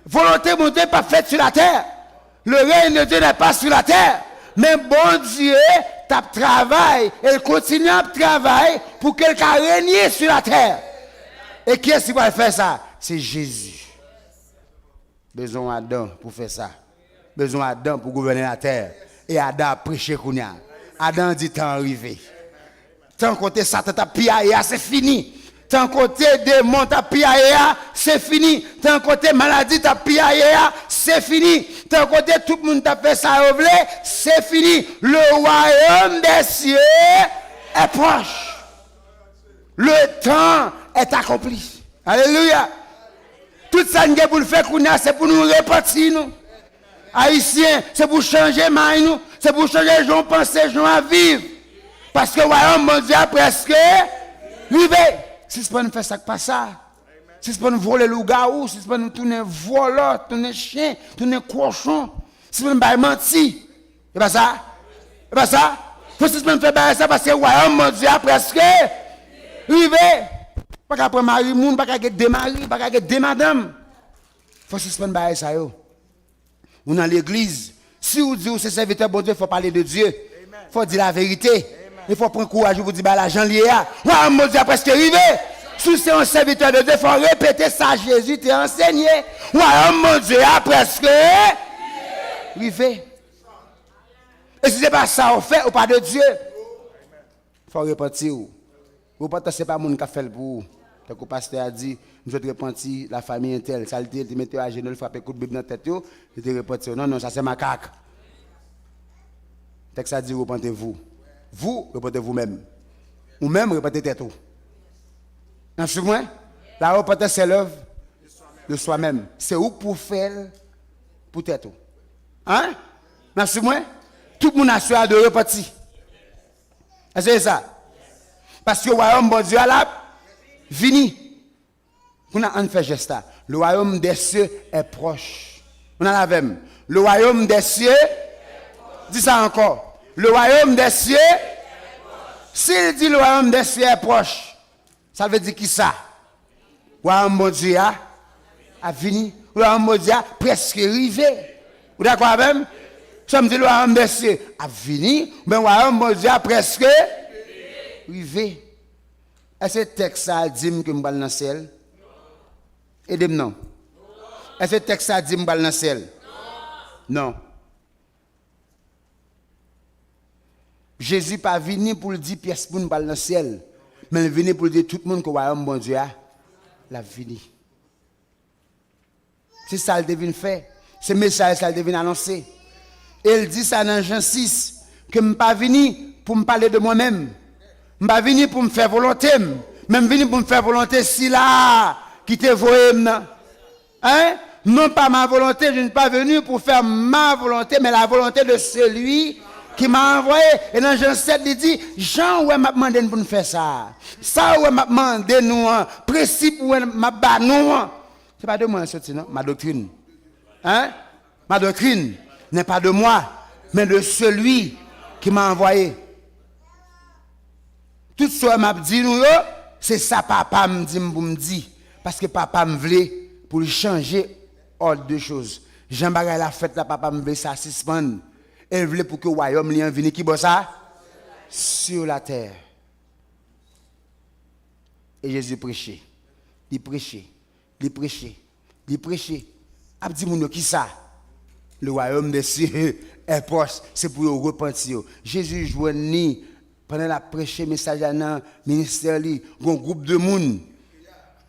Volonte Bondye p ap fèt sur la terre. Le règne de Dieu n'est pas sur la terre. Men Bondye t ap travay, e l kontinye ap travay pou ke l ka renye sur la terre. E kiyès ki pral fè sa? Se Jezi. Bezwen Adan pou fè sa. Bezwen Adan pou gouvène latè. E Adan ap preche kounye a. Adan di tan an rive. Tan kote Satan t ap piyaye a, se fini. Tan kote demon t ap piyaye a, se fini. Tan kote maladi t ap piyaye a, se fini. Tan kote tout moun t ap fè sa yo vle, se fini. Le royaume des cieux est proche. Le temps est accompli. Alelouya. Tout sa n gen pou n fè kounye a, se pou nou repanti nou. Ayisyen, se pou chanje may nou, se pou chanje jan w panse, jan w ap viv. Paske wayòm Bondye a prèske rive. Sispann fè sa k pa sa. Sispann vole lougawou, sispann tounen vòlò, tounen chen, tounen kòchon, sispann bay manti. E pa sa? E pa sa? Fò sispann fè bagay sa paske wayòm Bondye a prèske rive. Pa ka pran mari moun, pa ka gen de mari, pa ka gen de madanm. Fò sispann bagay sa yo. Ou nan legliz, si ou di ou se sèvitè Bondye, fò pale de Dye. Fò di laverite. E fò pran kouraj ou pou di bagay la jan l ye a. Wayòm Bondye a prèske rive. Si w se yon sèvitè de Dye, fò repete sa Jezi te ansenye. Wayòm Bondye a prèske rive. E si se pa sa ou fè, ou pa de Dye. Fò w repanti w. Repantans se pa moun k ap fè l pou ou. Tankou pastè a di, m sot repanti, la famille entèl. Sa l te, li te mete yo ajenou, l frape kout Bib nan tèt yo, li te repanti yo. Non, non, sa se makak. Tèks la di, repentez-vous. Vous, repentez vous-même. Ou menm, repante tèt ou. N ap swiv mwen? La repentance, c'est l'œuvre de soi-même. Se ou k pou fè l pou tèt ou. Hein? N ap swiv mwen? Tout moun aswè a dwe repanti. Èske se sa? Paske wayòm Bondye a l ap vini. Kounye a, ann fè jès la. Le royaume des cieux est proche. Ann al avè m. Le royaume des cieux. Di sa ankò. Le royaume des cieux. Si l di le royaume des cieux est proche, sa vle di ki sa? Wayòm Bondye a ap vini. Wayòm Bondye a prèske rive. Ou dakò avè m? Sa m di, le royaume des cieux ap vini, men wayòm Bondye a prèske rive. Èske tèks sa a di m ke m pral nan syèl? Ede m non. Èske tèks sa a di m pral nan syèl? Non. Jezi pa vini pou l di pyès moun pral nan syèl, men l vini pou l di tout moun ke wayòm Bondye a, l ap vini. Se sa l te vin fè. Se mesaj sa l te vin anonse. E l di sa nan Jan sis, ke m pa vini pou m pale de mwen menm. M pa vini pou m fè volonte m, men m vini pou m fè volonte sila a ki te voye m nan. Hein? Non pas ma volonté, je ne suis pas venu pour faire ma volonté, mais la volonté de celui qui m'a envoyé. E nan Jan sèt, li di, jan ou wè m ap mande n pou n fè sa a, sa ou wè m ap mande nou an, prensip ou wè m ap ba nou an, se pa de mwen l soti non, ma doctrine. Hein? Ma doctrine n'est pas de moi, mais de celui qui m'a envoyé. Tout sa m ap di nou yo, se sa Papa m di m pou m di. Paske Papa m vle pou l chanje òd de choz. Jan bagay la fèt la, Papa m vle sa sispann. E l vle pou ke wayòm li an vini ki bò sa? Sur la terre. E Jezi preche. Li preche. Li preche. Li preche. Ap di moun yo kisa? Le royaume des cieux est proche. Se pou yo repanti yo. Jezi jwenn li pandan l ap preche mesaj la nan ministè li. Gon gwoup de moun.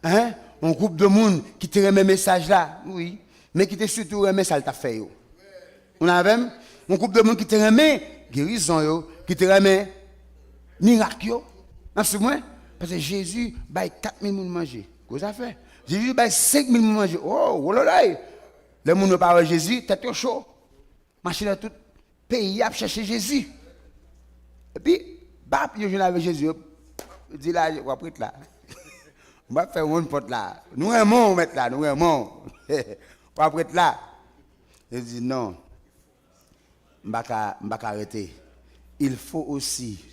Hein? Yon gwoup de moun ki te renmen mesaj la. Wi. Men ki te sitou renmen sa l t ap fè yo. Ou nan avè m? Yon gwoup de moun ki te renmen gerizon yo, ki te renmen mirak yo. N ap swiv mwen? Paske Jezi bay kat mil moun manje. Gwo zafè. Jezi bay senk mil moun manje. Oh, wololoy! Lè moun yo pa wè Jezi, tèt yo cho. Mache nan tout peyi ap chèche Jezi. Epi, bap, yo jwenn avèk Jezi. Yo di la, w ap ret la. M ap fè wonn pòt la. Nou renmen w, mèt la, nou renmen w. W ap ret la. Yo di non. M pa ka, m pa ka rete. Il faut aussi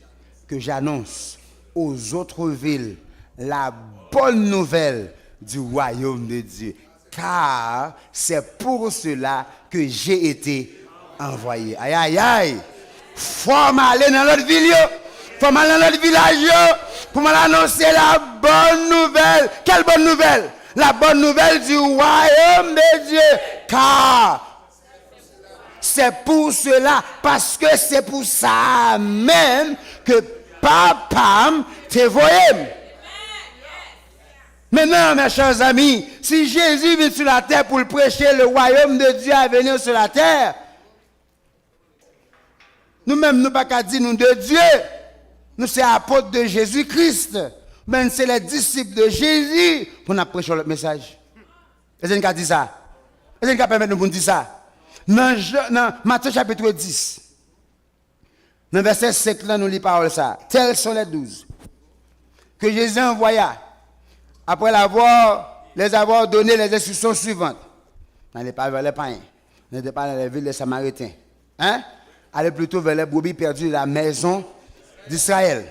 que j'annonce aux autres villes la bonne nouvelle du royaume de Dieu. Car c'est pour cela que j'ai été envoyé. Ay, ay, ay. Fò m ale nan lòt vil yo. Fò m ale nan lòt vilaj yo. Pou m al anonse la bonne nouvelle. Quelle bonne nouvelle? La bonne nouvelle du royaume de Dieu. Car c'est pour cela, paske se pou sa menm ke Papa m te voye m. Maintenant, mes chers amis, si Jésus vient sur la terre pour le prêcher, le royaume de Dieu à venir sur la terre, nou menm, nou pa ka di nou de Dye. Nou se apot de Jezi Kris. Men se les disciples de Jésus pou n ap preche lòt mesaj. Èske n ka di sa? Èske n ka pèmèt nou pou n di sa? Nan Jan, nan Matye chapit dis, nan vèsè senk lan, nou li pawòl sa. Tels sont les douze que Jésus envoya après l'avoir, les avoir donné les instructions suivantes. N'allez pas vers les païens, n'allez pas dans les villes des Samaritains. Hein? Allez plutôt vers les brebis perdues de la maison d'Israël.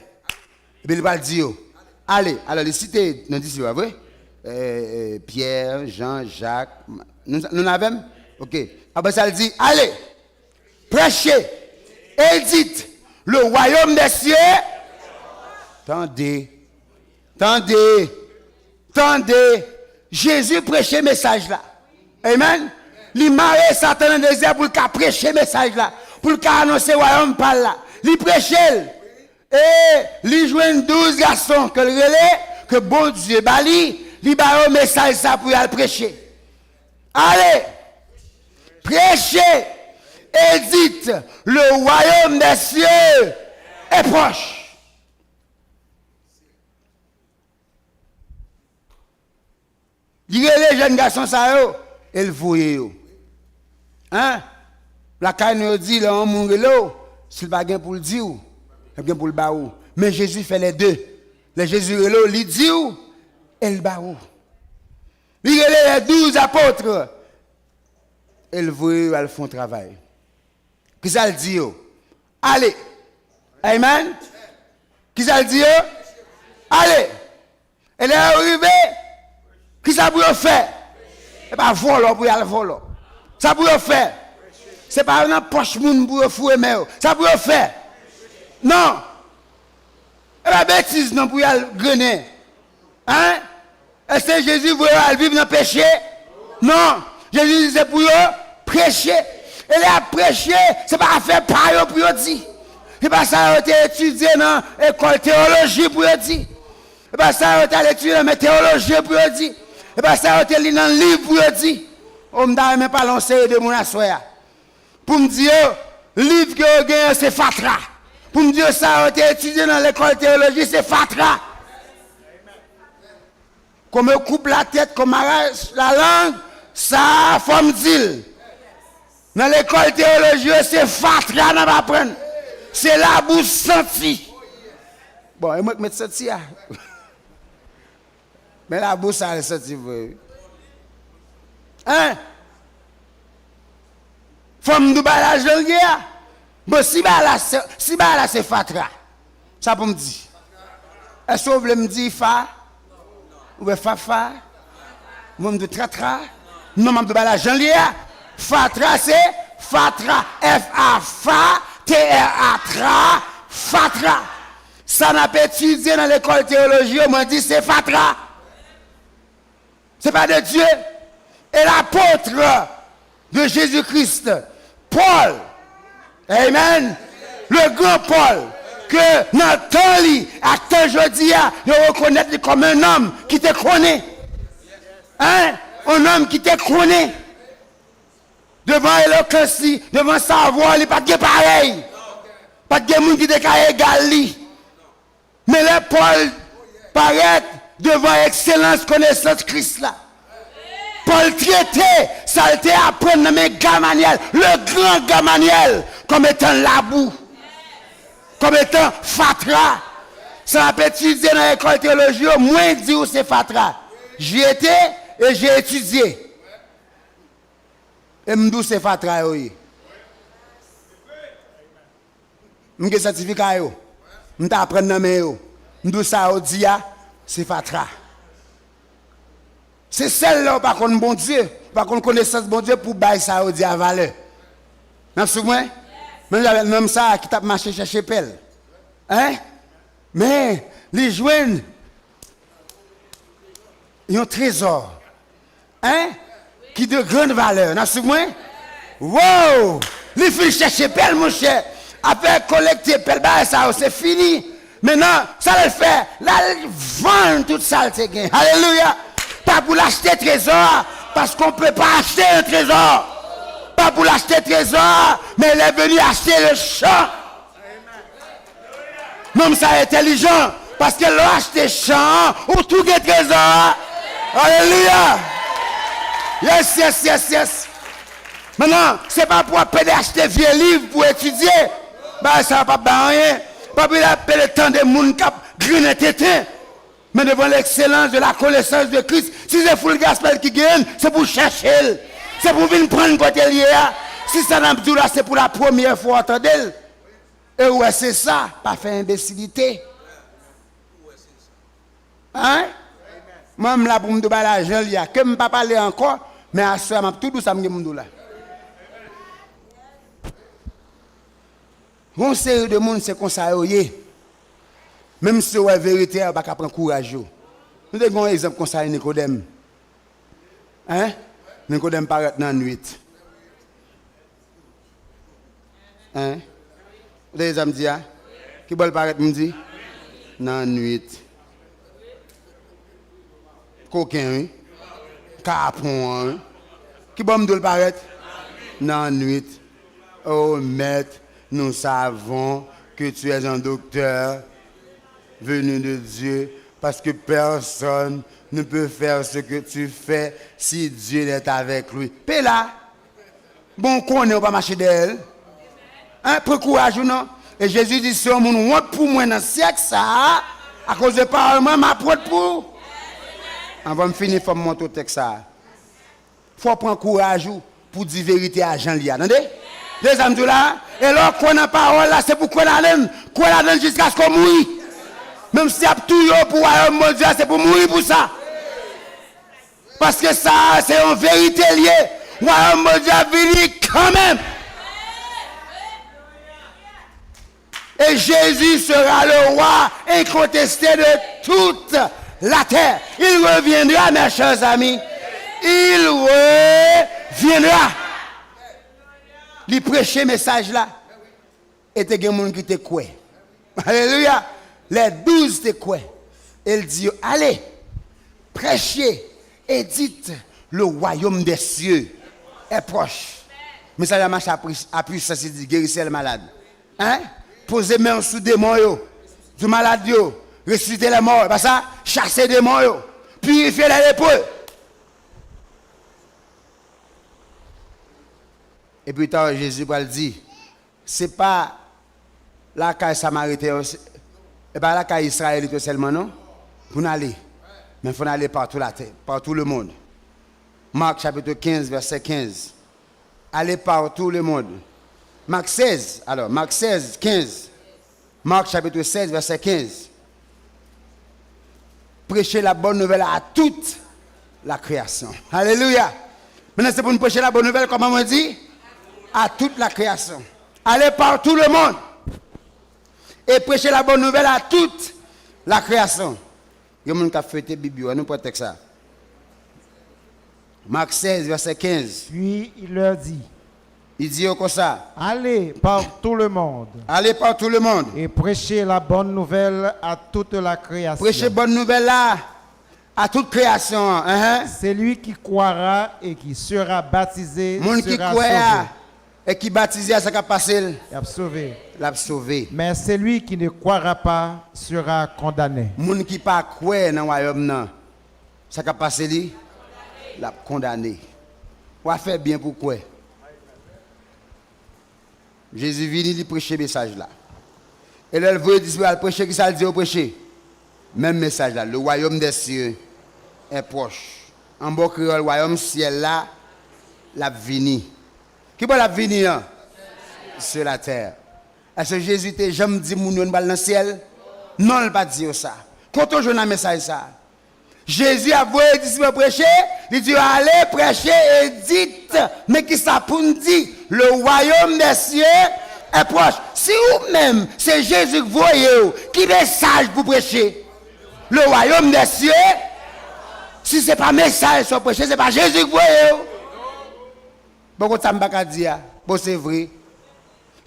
Epi li pral di yo, ale. Alò, li site nan disip yo, pa vre? Eh, eh, Pyè, Jan, Jak, nou, nou avè m? Ok. Apre sa, li di, ale, prêchez et dites, le royaume des cieux. Tande, tande, tande. Jezi preche mesaj la. Amen. Li mare Satan nan dezè pou l ka preche mesaj la, pou l ka anonse wayòm pa l la. Li preche l. E li jwenn douz gason ke l rele, ke Bondye ba li, li ba yo mesaj sa pou y al preche. Allez, prêchez et dites, le royaume des cieux est proche. Li rele jèn gason sa yo, e l voye yo. Hein? Lakay nou yo di, lè yon moun rele w, si l pa gen pou l di w, l gen pou l ba ou. Men Jezi fè les deux. Lè Jezi rele w, li di w, e l ba ou. Li rele les douze apôtres, e l voye yo al fè yon travay. Kisa l di yo? Ale. Amen. Kisa l di yo? Ale. E lè yo rive, kisa pou yo fè? E pa vòlò pou y al vòlò. Sa pou yo fè? Se pa nan pòch moun pou yo foure men yo. Sa pou yo fè? Non. E pa betiz non pou y al grennen. Hein? Èske Jezi voye yo al viv nan peche? Non. Jezi di se pou yo preche. E lè y ap preche, se pa afè pa yo pou yo di. Se pa sa yo te etidye nan lekòl teyoloji pou yo di. Se pa sa yo te al etidye nan men teyoloji pou yo di. Se pa sa yo te li nan liv pou yo di. O, m ta renmen pale yon seri de moun aswè a. Pou m di yo, liv ke yo genyen se fatra. Pou m di yo, sa yo te etidye nan lekòl teyoloji se fatra. Qu'on me coupe la tête, qu'on m'arrache la langue, sa a, fò m di l. Nan lekòl teyoloji yo, se fatra n ap aprann. Se labou santi. Bon, e mwen k met santi a. Men labou sa al santi vre, wi. Hein? Fò m di w bagay la jan l ye a. Bon, si bagay la se, si bagay la se fatra, sa pou m di? Èske w vle m di fa? Oubyen fafa? Mwen m di w tratra? Non, m ap di w bagay la jan l ye a. Fatra se fatra. F A fa, T R A tra, fatra. Sa n ap etidye nan lekòl teyoloji yo, mwen di se fatra. Se pa de Dye. E lapot de Jezi Kris, Pòl, amen, le gran Pòl, ke nan tan li ak tan jodi a, yo rekonèt li kòm yon nonm ki te konnen. Hein? Yon nonm ki te konnen. Devan elokans li, devan savwa li, pa t gen parèy. Pa t gen moun ki te ka egal li. Men lè Pòl parèt devan ekselans konesans Kris la, Pòl trete sa l te aprann nan men Gamanyèl, le gran Gamanyèl, kòm etan labou, kòm etan fatra. Sa n ap etidye nan lekòl teyoloji yo, mwen di w se fatra. J'y étais et j'ai étudié. E m di w se fatra yo ye. M gen sètifika yo. M t aprann nan men yo. M di w sa yo di a, se fatra. Se sèl lè w pa konn Bondye, w pa konn konesans Bondye pou w bay sa yo di a valè. N ap swiv mwen? Menm jan avèk nonm sa a ki t ap mache chèche pèl. Hein? Men, li jwenn yon trezò, hein, ki de grande valeur. N ap swiv mwen? Wow! Li fin chèche pèl, monchè. Afè kolekte pèl, bagay sa yo, se fini. Mentnan, sa l al fè? L al vann tout sa l te gen. Alelouya! Pa pou l achte trezò a, paske on pe pa achte yon trezò. Pa pou l achte trezò a, men il est venu acheter le champ. Nonm sa entèlijan, paske lè w achte chan an, ou tou gen trezò a. Alelouya! Yes, yes, yes, yes. Mentnan, se pa pou w ap pede achte vye liv pou etidye. Bagay sa yo p ap bay anyen. Pa pou w ap pede tande moun k ap grennen tenten. Men devan l'excellence de la connaissance de Christ, si se foul gaspèl ki genyen, se pou w chèche l. Se pou w vin pran l kote l ye a. Si sa n ap di w la, se pou la premyè fwa w tande l. E ou wè se sa, pa fè enbesilite. Hein? Mwen, m la pou m di w bagay la jan l ye a. Ke m pa pale ankò, men aswè a, m ap tou di w sa m gen pou m di w la. Gon seri de moun, se konsa yo ye. Menm si yo wè verite a, yo pa ka pran kouraj yo. Nou te gen yon egzanp konsa, Nikodèm. Hein? Nikodèm parèt nan nwit. Hein? Ou tande sa m di a? Ki bò l parèt, m di? Nan nwit. Koken, wi. Kapon an, wi. Ki bò m di w l parèt? Nan nwit. Oh, Maître, nous savons que tu es un docteur venu de Dieu, parce que personne ne peut faire ce que tu fais si Dieu n'est avec lui. Pe la. Bon, w konnen w pa mache dèyè l. Hein, pran kouraj ou non. E Jezi di, se yon moun wont pou mwen nan syèk sa a, akoz de pawòl mwen, m ap wont pou ou. Anvan m fini, fò m montre w tèks sa a. Fò w pran kouraj ou pou di verite a jan l ye a, tande? Tande sa m di w la? E lè w kwè nan pawòl la, se pou w kwè ladan l. Kwè ladan l jiskaske w mouri. Menm si y ap touye w pou wayòm Bondye a, se pou w mouri pou sa. Paske sa a, se yon verite l ye. Wayòm Bondye ap vini kanmenm. Et Jésus sera le roi incontesté de toute la terre. Il reviendra, mes chers amis. Il reviendra. Li preche mesaj la. E te gen moun ki te kwè. Alelouya! Les douze te kwè. E l di yo, allez, prêchez et dites, le royaume des cieux est proche. Mesaj la mache a pwi-, a pwisans, li di, guérissez les malades. Hein? Poze men w sou demon yo. Di malad yo, resisite les morts. E pa sa? Chase demon yo. Purifye les lépreux. Epi ta, Jezi pral di, se pa lakay Samariten yo, se, e pa lakay Izrayelit yo sèlman non, pou n ale. Men fò n ale partou latè, partou lemonn. Mark chapit kenz, vèsè kenz. Allez partout le monde. Mark sèz, alò, Mark sèz, kenz. Mark chapit sèz, vèsè kenz. Preche la bonne nouvelle à toute la création. Alelouya. Mentnan, se pou n preche la bonne nouvelle, kòman mwen di? À toute la création. Allez partout le monde et prêchez la bonne nouvelle à toute la création. Gen moun k ap fete Bib yo, ann nou pran tèks sa. Mark sèz, vèsè kenz. Puis il leur dit, Li di yo konsa, allez par tout le monde, allez par tout le monde, et prêchez la bonne nouvelle à toute la création. Preche bòn nouvèl la a tout kreyasyon an. Enhen. Celui qui croira et qui sera baptisé sera sauvé. Moun ki kwè a e ki batize a, sa k ap pase l? Y ap sove. L ap sove. Mais celui qui ne croira pas sera condamné. Moun ki pa kwè nan wayòm nan, sa k ap pase li? L ap kondane. W a fè byen pou w kwè. Jezi vini, li preche mesaj la. E lè l voye disip al preche, kisa l di yo preche? Menm mesaj la, le royaume des cieux est proche. An bon kreyòl, wayòm syèl la, l ap vini. Ki bò l ap vini an? Sur la terre. Èske Jezi te janm di moun yo n pral nan syèl? Non, l pa t di yo sa. Kote w jwenn nan mesaj sa? Jezi ap voye disip yo preche, li di yo, allez prêcher et dites. Men kisa pou n di? Le royaume des cieux est proche. Si ou menm, se Jezi k voye w, ki mesaj pou preche? Le royaume des cieux. Si se pa mesaj sa w preche, se pa Jezi k voye w. Bon, kot sa m pa ka di a? Bon, se vre.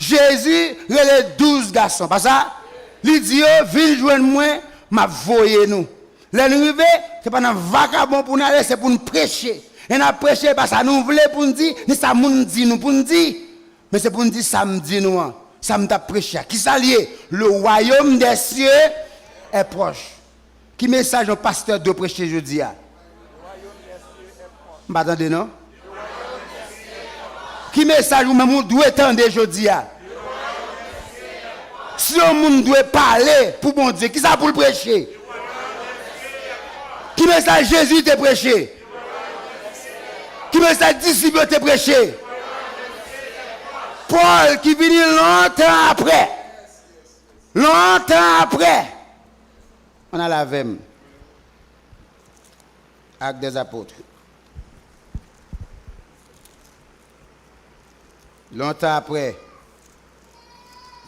Jezi rele douz gason, pa sa? Li di yo, "Vin jwenn mwen, m ap voye nou." Lè n rive, se pa nan vakabon pou n ale, se pou n preche. E n ap preche, e pa sa nou vle pou n di, ni sa moun di nou pou n di. Men se pou n di sa m di nou an, sa m t ap preche a. Kisa l ye? Le royaume des cieux est proche. Ki mesaj yon pastè dwe preche jodi a? M pa tande non. Ki mesaj ou menm ou dwe tande jodi a? Si yon moun dwe pale pou Bondye, kisa pou l preche? Ki mesaj Jezi te preche? Ki mesaj disip yo te preche? Pòl ki vini lontan apre. Lontan apre. Ann al avè m. Actes des Apôtres. Lontan apre,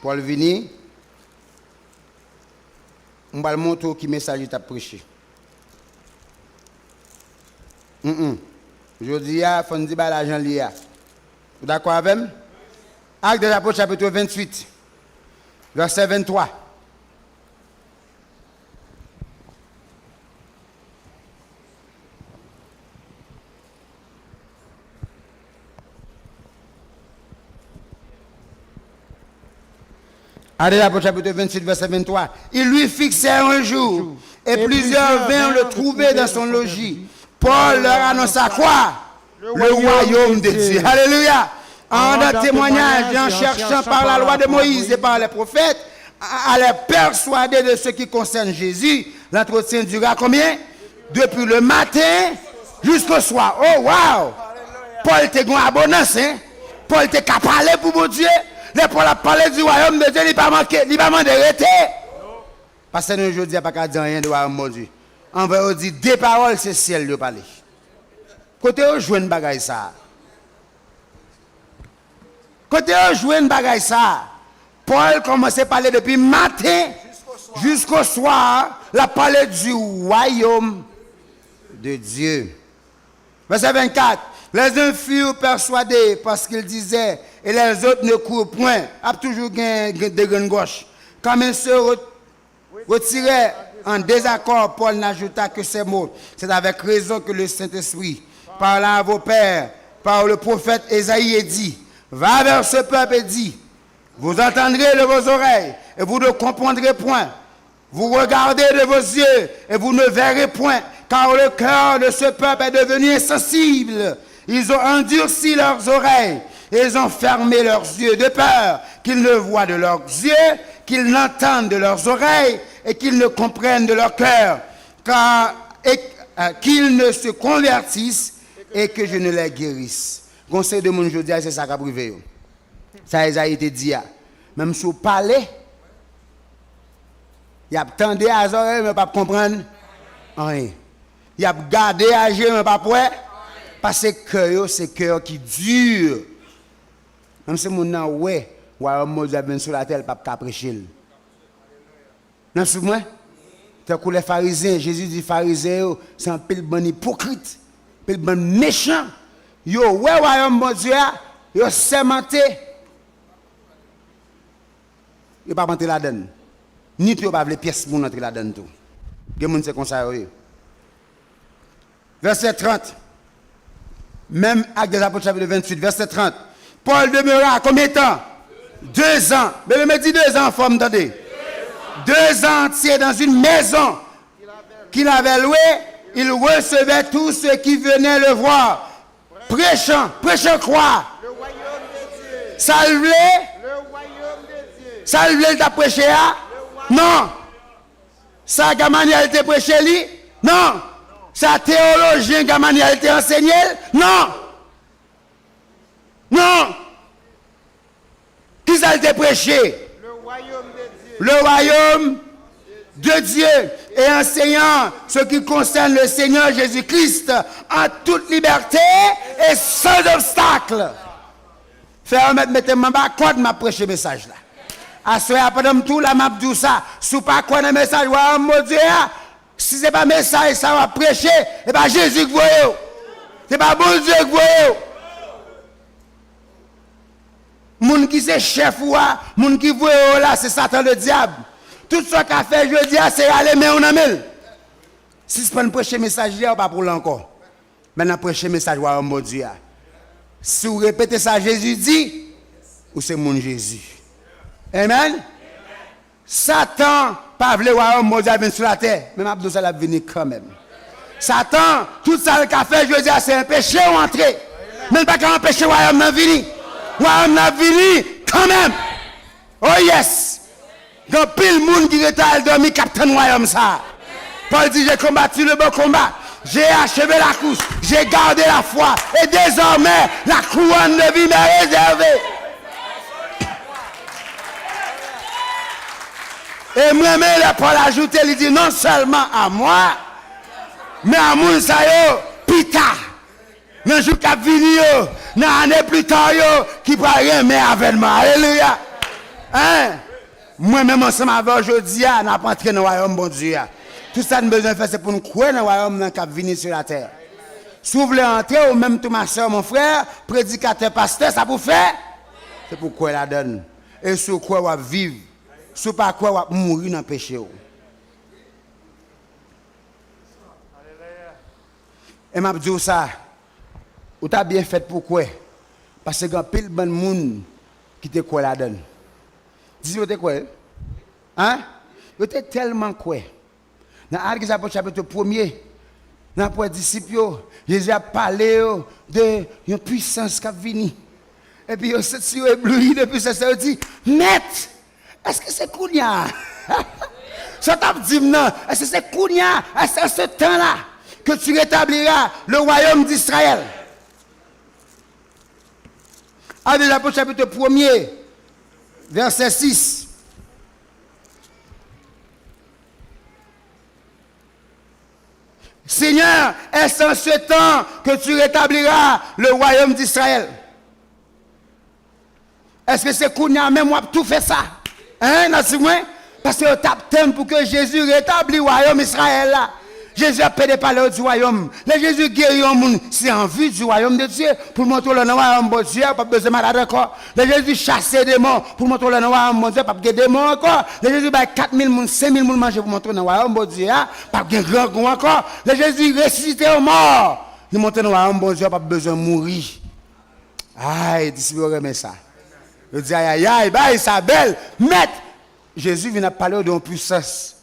Pòl vini, m pral montre w ki mesaj li t ap preche. Mm, mm. Jodi a, fò n di bagay la jan l ye a. Ou dakò avè m? Actes des Apôtres, chapitre vingt-huit, verset vingt-trois. Actes des Apôtres, chapitre vingt-huit, verset vingt-trois. Ils lui fixèrent un jour, et plusieurs vinrent le trouver dans son logis. Paul leur annonça quoi? Le royaume de Dieu. Alléluia. En rendant témoignage et en cherchant par la loi de Moïse et par les prophètes à, à les persuader de ce qui concerne Jésus, l'entretien dura combien? Depuis le matin jusqu'au soir. Oh, wow! Pòl te gen abondans, hein? Pòl te ka pale pou Bondye. Lè Pòl ap pale di wayòm de Dye, li pa manke, li pa mande rete. Pastè nou jodi a pa ka di anyen de wayòm Bondye. Anvan yo di de pawòl, se syèl yo pale. Kote yo jwenn bagay sa a? Kote yo jwenn bagay sa a? Pòl kòmanse pale depi maten jiskoswa, l ap pale du royaume de Dieu. Verset vingt-quatre. Les uns furent persuadés parce qu'ils disaient, et les autres ne crurent point. Ap toujou gen, gen de grenn gòch. Quand ils se re- retirèrent en désaccord, Paul n'ajouta que ces mots. C'est avec raison que le Saint-Esprit parla à vos pères par le prophète Ésaïe et dit, va vers ce peuple et dis, vous entendrez de vos oreilles et vous ne comprendrez point. Vous regardez de vos yeux et vous ne verrez point, car le cœur de ce peuple est devenu insensible. Ils ont endurci leurs oreilles et ils ont fermé leurs yeux, de peur qu'ils ne voient de leurs yeux, qu'ils n'entendent de leurs oreilles et qu'ils ne comprennent de leur cœur, car, et, euh, qu'ils ne se convertissent et que je ne les guérisse. Gon seri de moun jodi a, se sa k ap rive yo. Sa Ezayi te di a. Menm si w pale, y ap tande a zòrèy yo, men yo p ap konprann anyen. Y ap gade a je yo, men yo p ap wè, paske kè yo se kè ki di. Menm si moun nan wè wayòm Bondye ap vin sou latè, l p ap ka preche l. N ap swiv mwen? Tankou lè Farizyen, Jezi di Farizyen yo, se anpil bann ipokrit, anpil bann mechan. Yo wè wayòm Bondye a, yo sèmante, yo p ap antre ladan l. Ni tou yo pa vle pyès moun antre ladan l tou. Gen moun se konsa yo ye. Verset trant. Menm Actes des Apôtres, chapitre vingt-huit, verset trant. Paul demeura combien de temps? Deux ans. Bebe, mwen di deux ans anfòm, tande. Deux ans entiers dans une maison qu'il avait louée, il recevait tous ceux qui venaient le voir. Prêchant, prêchant quoi? Sa l vle? Sa l vle l t ap preche a? Non. Sa Gamaliel te preche li? Non. Sa teyolojyen Gamaliel te ansenye l? Non. Non. Kisa l te preche? Le royaume de Dieu et enseignant ce qui concerne le Seigneur Jésus-Christ en toute liberté et sans obstacle. Fè yo mèt mete m anba kòd, m ap preche mesaj la. Aswè a, pandan m tou la, m ap di w sa. Si w pa kwè nan mesaj wayòm Bondye a, si se pa mesaj sa w ap preche, e pa Jezi k voye w. Se pa Bondye k voye w. Moun ki se chèf ou a, moun ki voye w la, se Satan Ledyab. Tout sa w ka fè jodi a, se rale men w nan men l. Sispann preche mesaj li a, ou pa pou l ankò. Men nan preche mesaj Wayòm Bondye a. Si w repete sa Jezi di, ou se moun Jezi. Amen. Satan pa vle Wayòm Bondye a vin sou latè, men m ap di w sa, l ap vini kanmenm. Satan, tout sa l ka fè jodi a, se anpeche w antre. Men l pa ka anpeche Wayòm nan vini. Wayòm nan ap vini kanmenm. Oh yes! Gen anpil moun ki rete al dòmi k ap tann Wayòm sa a. Pòl di, j'ai combattu le bon combat, j'ai achevé la course, j'ai gardé la foi, et désormais la couronne de vie m'est réservée. E m renmen lè Pòl ajoute, li di, non sèlman a mwen, men a moun sa yo pita. Nan jou k ap vini yo, nan ane pita yo, ki pral renmen avè n. Alelouya! Hein? Mwen menm ansanm avè w jodi a, n ap antre nan wayòm Bondye a. Tout sa n bezwen fè, se pou n kwè nan wayòm nan k ap vini sou latè. Si w vle antre, ou menm tou, ma sè, mon frè, predikatè, pastè, sa pou fè, se pou w kwè ladan l. E si w kwè, w ap viv. Si w pa kwè, w ap mouri nan peche w. E m ap di w sa, ou ta byen fèt pou w kwè, paske gen anpil bann moun ki te kwè ladan l. Disip yo te kwè, hein? Yo te tèlman kwè. Nan Akte dè Zapòt chapit premye, n ap wè disip yo, Jezi ap pale yo de yon pwisans k ap vini. Epi yo santi yo eblouyi de pwisans la, yo di, Mèt, èske se kounye a? Sa w t ap di m nan, èske se kounye a? Est-ce en ce temps-là que tu rétabliras le royaume d'Israël? Actes des Apôtres, chapitre premier, verset six. Seigneur, est-ce en ce temps que tu rétabliras le royaume d'Israël? Èske se kounye a menm w ap tou fè sa? Hein, n a di mwen? Paske yo t ap tann pou ke Jezi retabli wayòm Izrayèl la. Jezi ap pede pale yo di wayòm. Lè Jezi geri yon moun, se an vi di wayòm de Dye, pou l montre w lè w nan wayòm Bondye a, w p ap bezwen malad ankò. Lè Jezi chase demon, pou l montre w lè w nan wayòm Bondye a, p ap gen demon ankò. Lè Jezi bay kat mil moun, senk mil moun manje, pou montre w nan wayòm Bondye a, p ap gen grangou ankò. Lè Jezi resisite yon mò, li montre w nan wayòm Bondye a, w p ap bezwen mouri. Ay, disip yo renmen sa. Yo di, ayayay, bagay sa bèl. Mèt, Jezi vin ap pale yo de yon pwisans.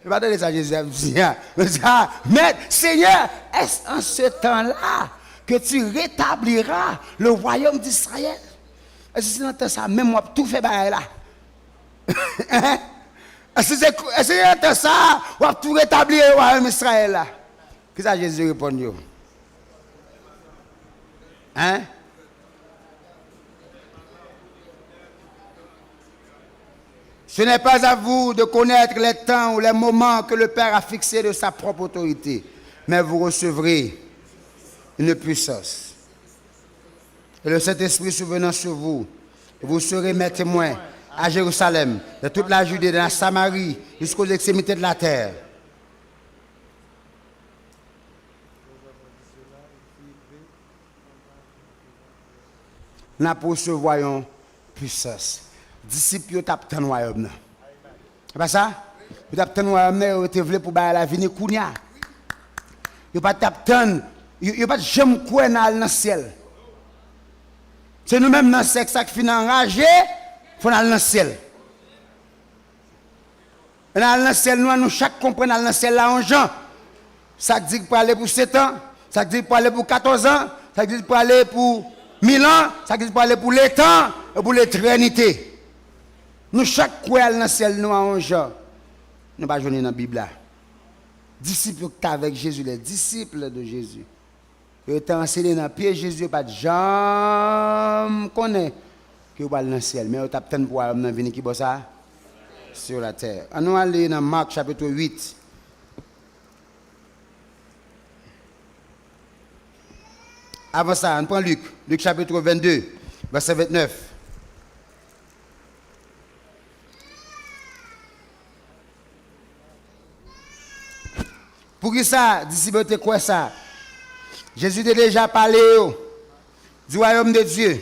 Yo pa tande sa Jezi ap di a. Yo di, a, Mèt, Senyè, est-ce en ce temps-là que tu rétabliras le royaume d'Israël? Èske se nan tan sa menm w ap tou fè bagay la? Hein? Èske se, èske se nan tan sa w ap tou retabli wayòm Izrayèl la? Kisa Jezi reponn yo? Hein? Ce n'est pas à vous de connaître les temps ou les moments que le Père a fixés de sa propre autorité, mais vous recevrez une puissance. Et le Saint-Esprit survenant sur vous, et vous serez mes témoins à Jérusalem, dans toute la Judée, dans la Samarie, jusqu'aux extrémités de la terre. N ap resevwa yon pwisans. Disip yo t ap tann wayòm nan. E pa sa? Yo t ap tann wayòm nan, yo te vle pou bagay la vini kounye a. Yo pa t ap tann, yo, yo pa t janm kwè nan al nan syèl. Se nou menm nan sèk sa k fin anraje, fò n al nan syèl. Nan al nan syèl nou an, nou chak konprann al nan syèl la yon jan. Sa k di k prale pou sèt an, sa k di k prale pou katòz an, sa k di k prale pou mil an, sa k di k prale pou letan, e pou letènite. Nou chak kwè al nan syèl nou an yon jan. Nou pa jwenn li nan Bib la. Disip yo ki t avèk Jezi, les disciples de Jésus, yo te ansegne nan pye Jezi, yo pa t janm konnen ke yo pral nan syèl, men yo t ap tann pou wayòm nan vini ki bò sa? Sur la terre. Ann nou ale nan Mak chapit uit. Avan sa, ann pran Lik, Lik chapit vennde, vèsè vennèf. Poukisa disip yo te kwè sa? Jezi te deja pale yo di wayòm de Dye.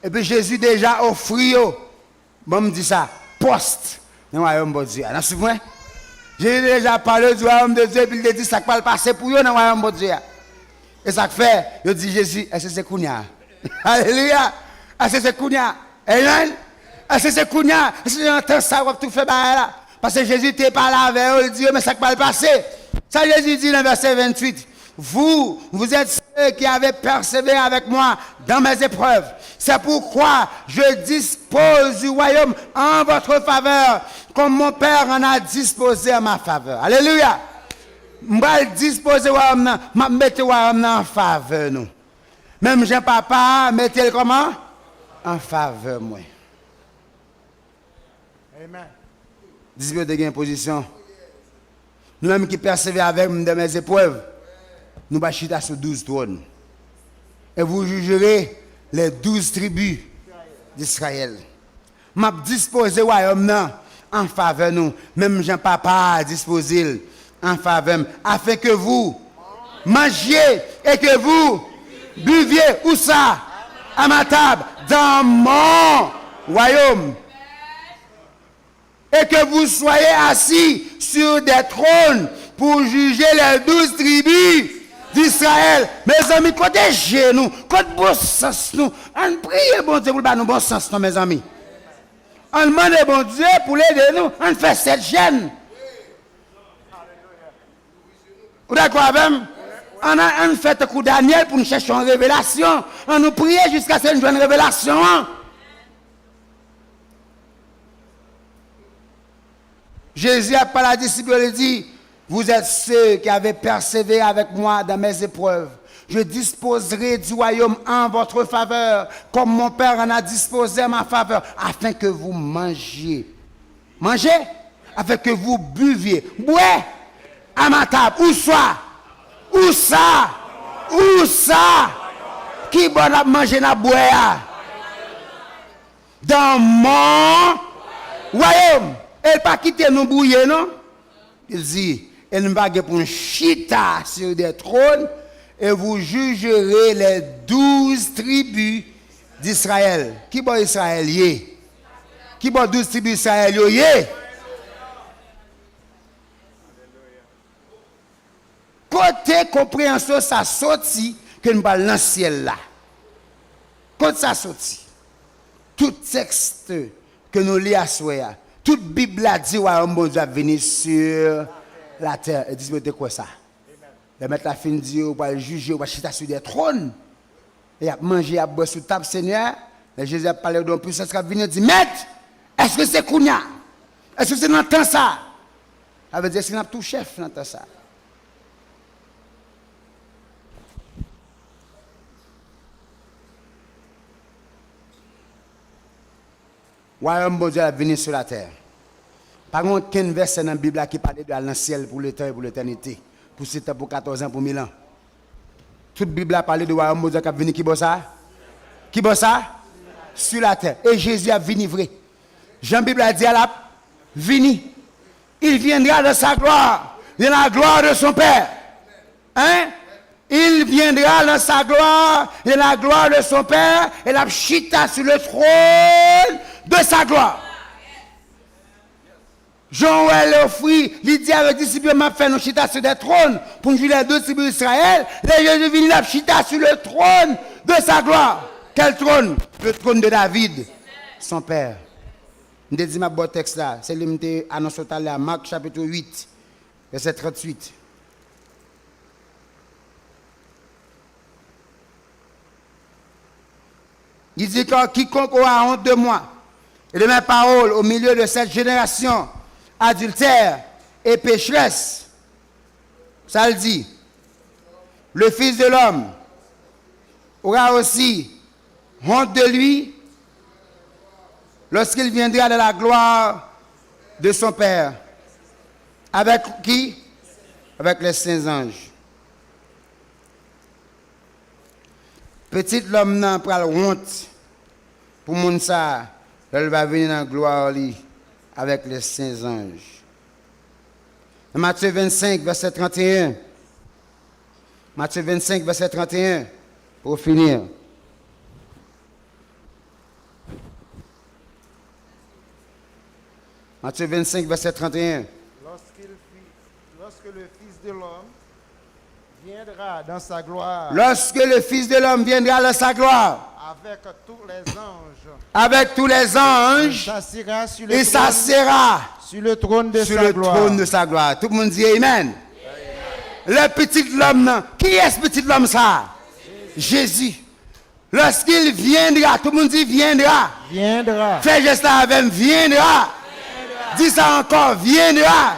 Epi Jezi deja ofri yo, ban m di sa, pòs nan wayòm Bondye a. N ap swiv mwen? Jezi te deja pale di wayòm de Dye, epi l te di sa k pral pase pou yo nan wayòm Bondye a. E sa k fè, yo di Jezi, èske se kounye a? Alelouya! Èske se kounye a? Amen! Èske se kounye a? Èske se nan tan sa w ap tou fè bagay la? Paske Jezi te pale avè yo, li di yo, men sa k pral pase. Sa Jezi di nan vèsè venntuit? Vous, vous êtes ceux qui avez persévéré avec moi dans mes épreuves. C'est pourquoi je dispose du royaume en votre faveur, comme mon Père en a disposé en ma faveur. Alelouya! M pral dispoze wayòm nan, m ap mete wayòm nan an favè nou. Menm jan Papa a mete l kòman? An favè mwen. Amen. Disip yo te gen pozisyon. Nou menm ki pèsevere avèk m dans mes épreuves, nou va chita sou douz twòn. Et vous jugerez les douze tribus d'Israël. M ap dispoze wayòm nan an favè nou, menm jan Papa a dispoze l an favè m, afin que vous mangiez et que vous buviez, où ça? À ma table, dans mon royaume. Et que vous soyez assis sur des trônes pour juger les douze tribus d'Israël. Mezanmi, kote je nou? Kot bon sans nou? Ann priye Bondye pou l ba nou bon sans nou, mezanmi. Ann mande Bondye pou l ede nou. Ann fè sèt jèn. Ou dakò avè m? Ann, ann fè tankou Danyèl pou n chèche yon revelasyon. Ann nou priye jiskaske n jwenn revelasyon an. Jezi ap pale a disip yo, li di, vous êtes ceux qui avez persévéré avec moi dans mes épreuves. Je disposerai du royaume en votre faveur, comme mon Père en a disposé en ma faveur, afin que vous mangiez. Mangez, afin que vous buviez. Bwè, à ma table, où ça? Où ça? Où ça? Ki bò n ap manje, n ap bwè a? Dans mon royaume. E l pa kite nou bwouye, non. Li di, et nou va gen pou n chita sur des trônes, et vous jugerez les douze tribus d'Israël. Ki bò Izrayèl ye? Ki bò douz tribi Izrayèl yo ye? Kote konpreyansyon sa soti ke n pral nan syèl la? Kot sa soti? Tout tèks ke nou li aswè a, tout Bib la di wayòm Bondye ap vini sur la terre. E disip yo te kwè sa. Lè mèt la fin di yo, ou pral jije, ou pral chita sou de twòn. E y ap manje, y ap bwè sou tab Senyè a. Lè Jezi ap pale de yon pisans k ap vini, yo di, Mèt, èske se kounye a? Èske se nan tan sa a? Sa vle di, èske n ap tou chèf nan tan sa a? Wayòm Bondye a ap vini sou latè. Pa gen okenn vèsè nan Bib la ki pale de al nan syèl pou letan e pou letènite, pou sèt an, pou katòz an, pou mil an. Tout Bib la pale de wayòm Bondye k ap vini ki bò sa? Ki bò sa? Sou latè. E Jezi ap vini vre. Jan Bib la di a, l ap vini. Il viendra dans sa gloire, dans la gloire de son Père. Hein? Il viendra dans sa gloire, dans la gloire de son Père, e l ap chita sou le trône de sa gloire. Jan w wè l ofri, li di avèk disip yo, m ap fè nou chita sou de twòn pou n jije de tribi Izrayèl. Lè Jezi vini, l ap chita sou le trône de sa gloire. Quel trône? Le trône de David, son père. M te di m ap ba w tèks la, se li m te anonse w talè a, Mak chapit uit, vèsè tranntuit. Il dit, car quiconque aura honte de moi et de mes paroles au milieu de cette génération adultère et pécheresse, sa l di, le Fils de l'homme aura aussi honte de lui lorsqu'il viendra dans la gloire de son Père. Avec qui? Avec les saints anges. Pitit lòm nan pral wont pou moun sa a, lè l va vini nan glwa li avèk les saints anges. Nan Matye vennsenk, vèsè tranteyen. Matye vennsenk, vèsè tranteyen, pou fini. Matthieu vingt-cinq, verset trente et un. Lorsqu'il fit- lorsque le Fils de l'homme viendra dans sa gloire Lorsque le Fils de l'homme viendra dans sa gloire, avec tous les anges, avec tous les anges, s'assira sur le il trône, s'assera sur le trône de sur sa le gloire. Trône de sa gloire. Tout le monde dit Amen. Le petit l'homme, qui est ce petit l'homme ça? Jésus. Lorsqu'il viendra, tout le monde dit viendra. Viendra. Fais geste là avec viendra. Dis ça encore, viendra.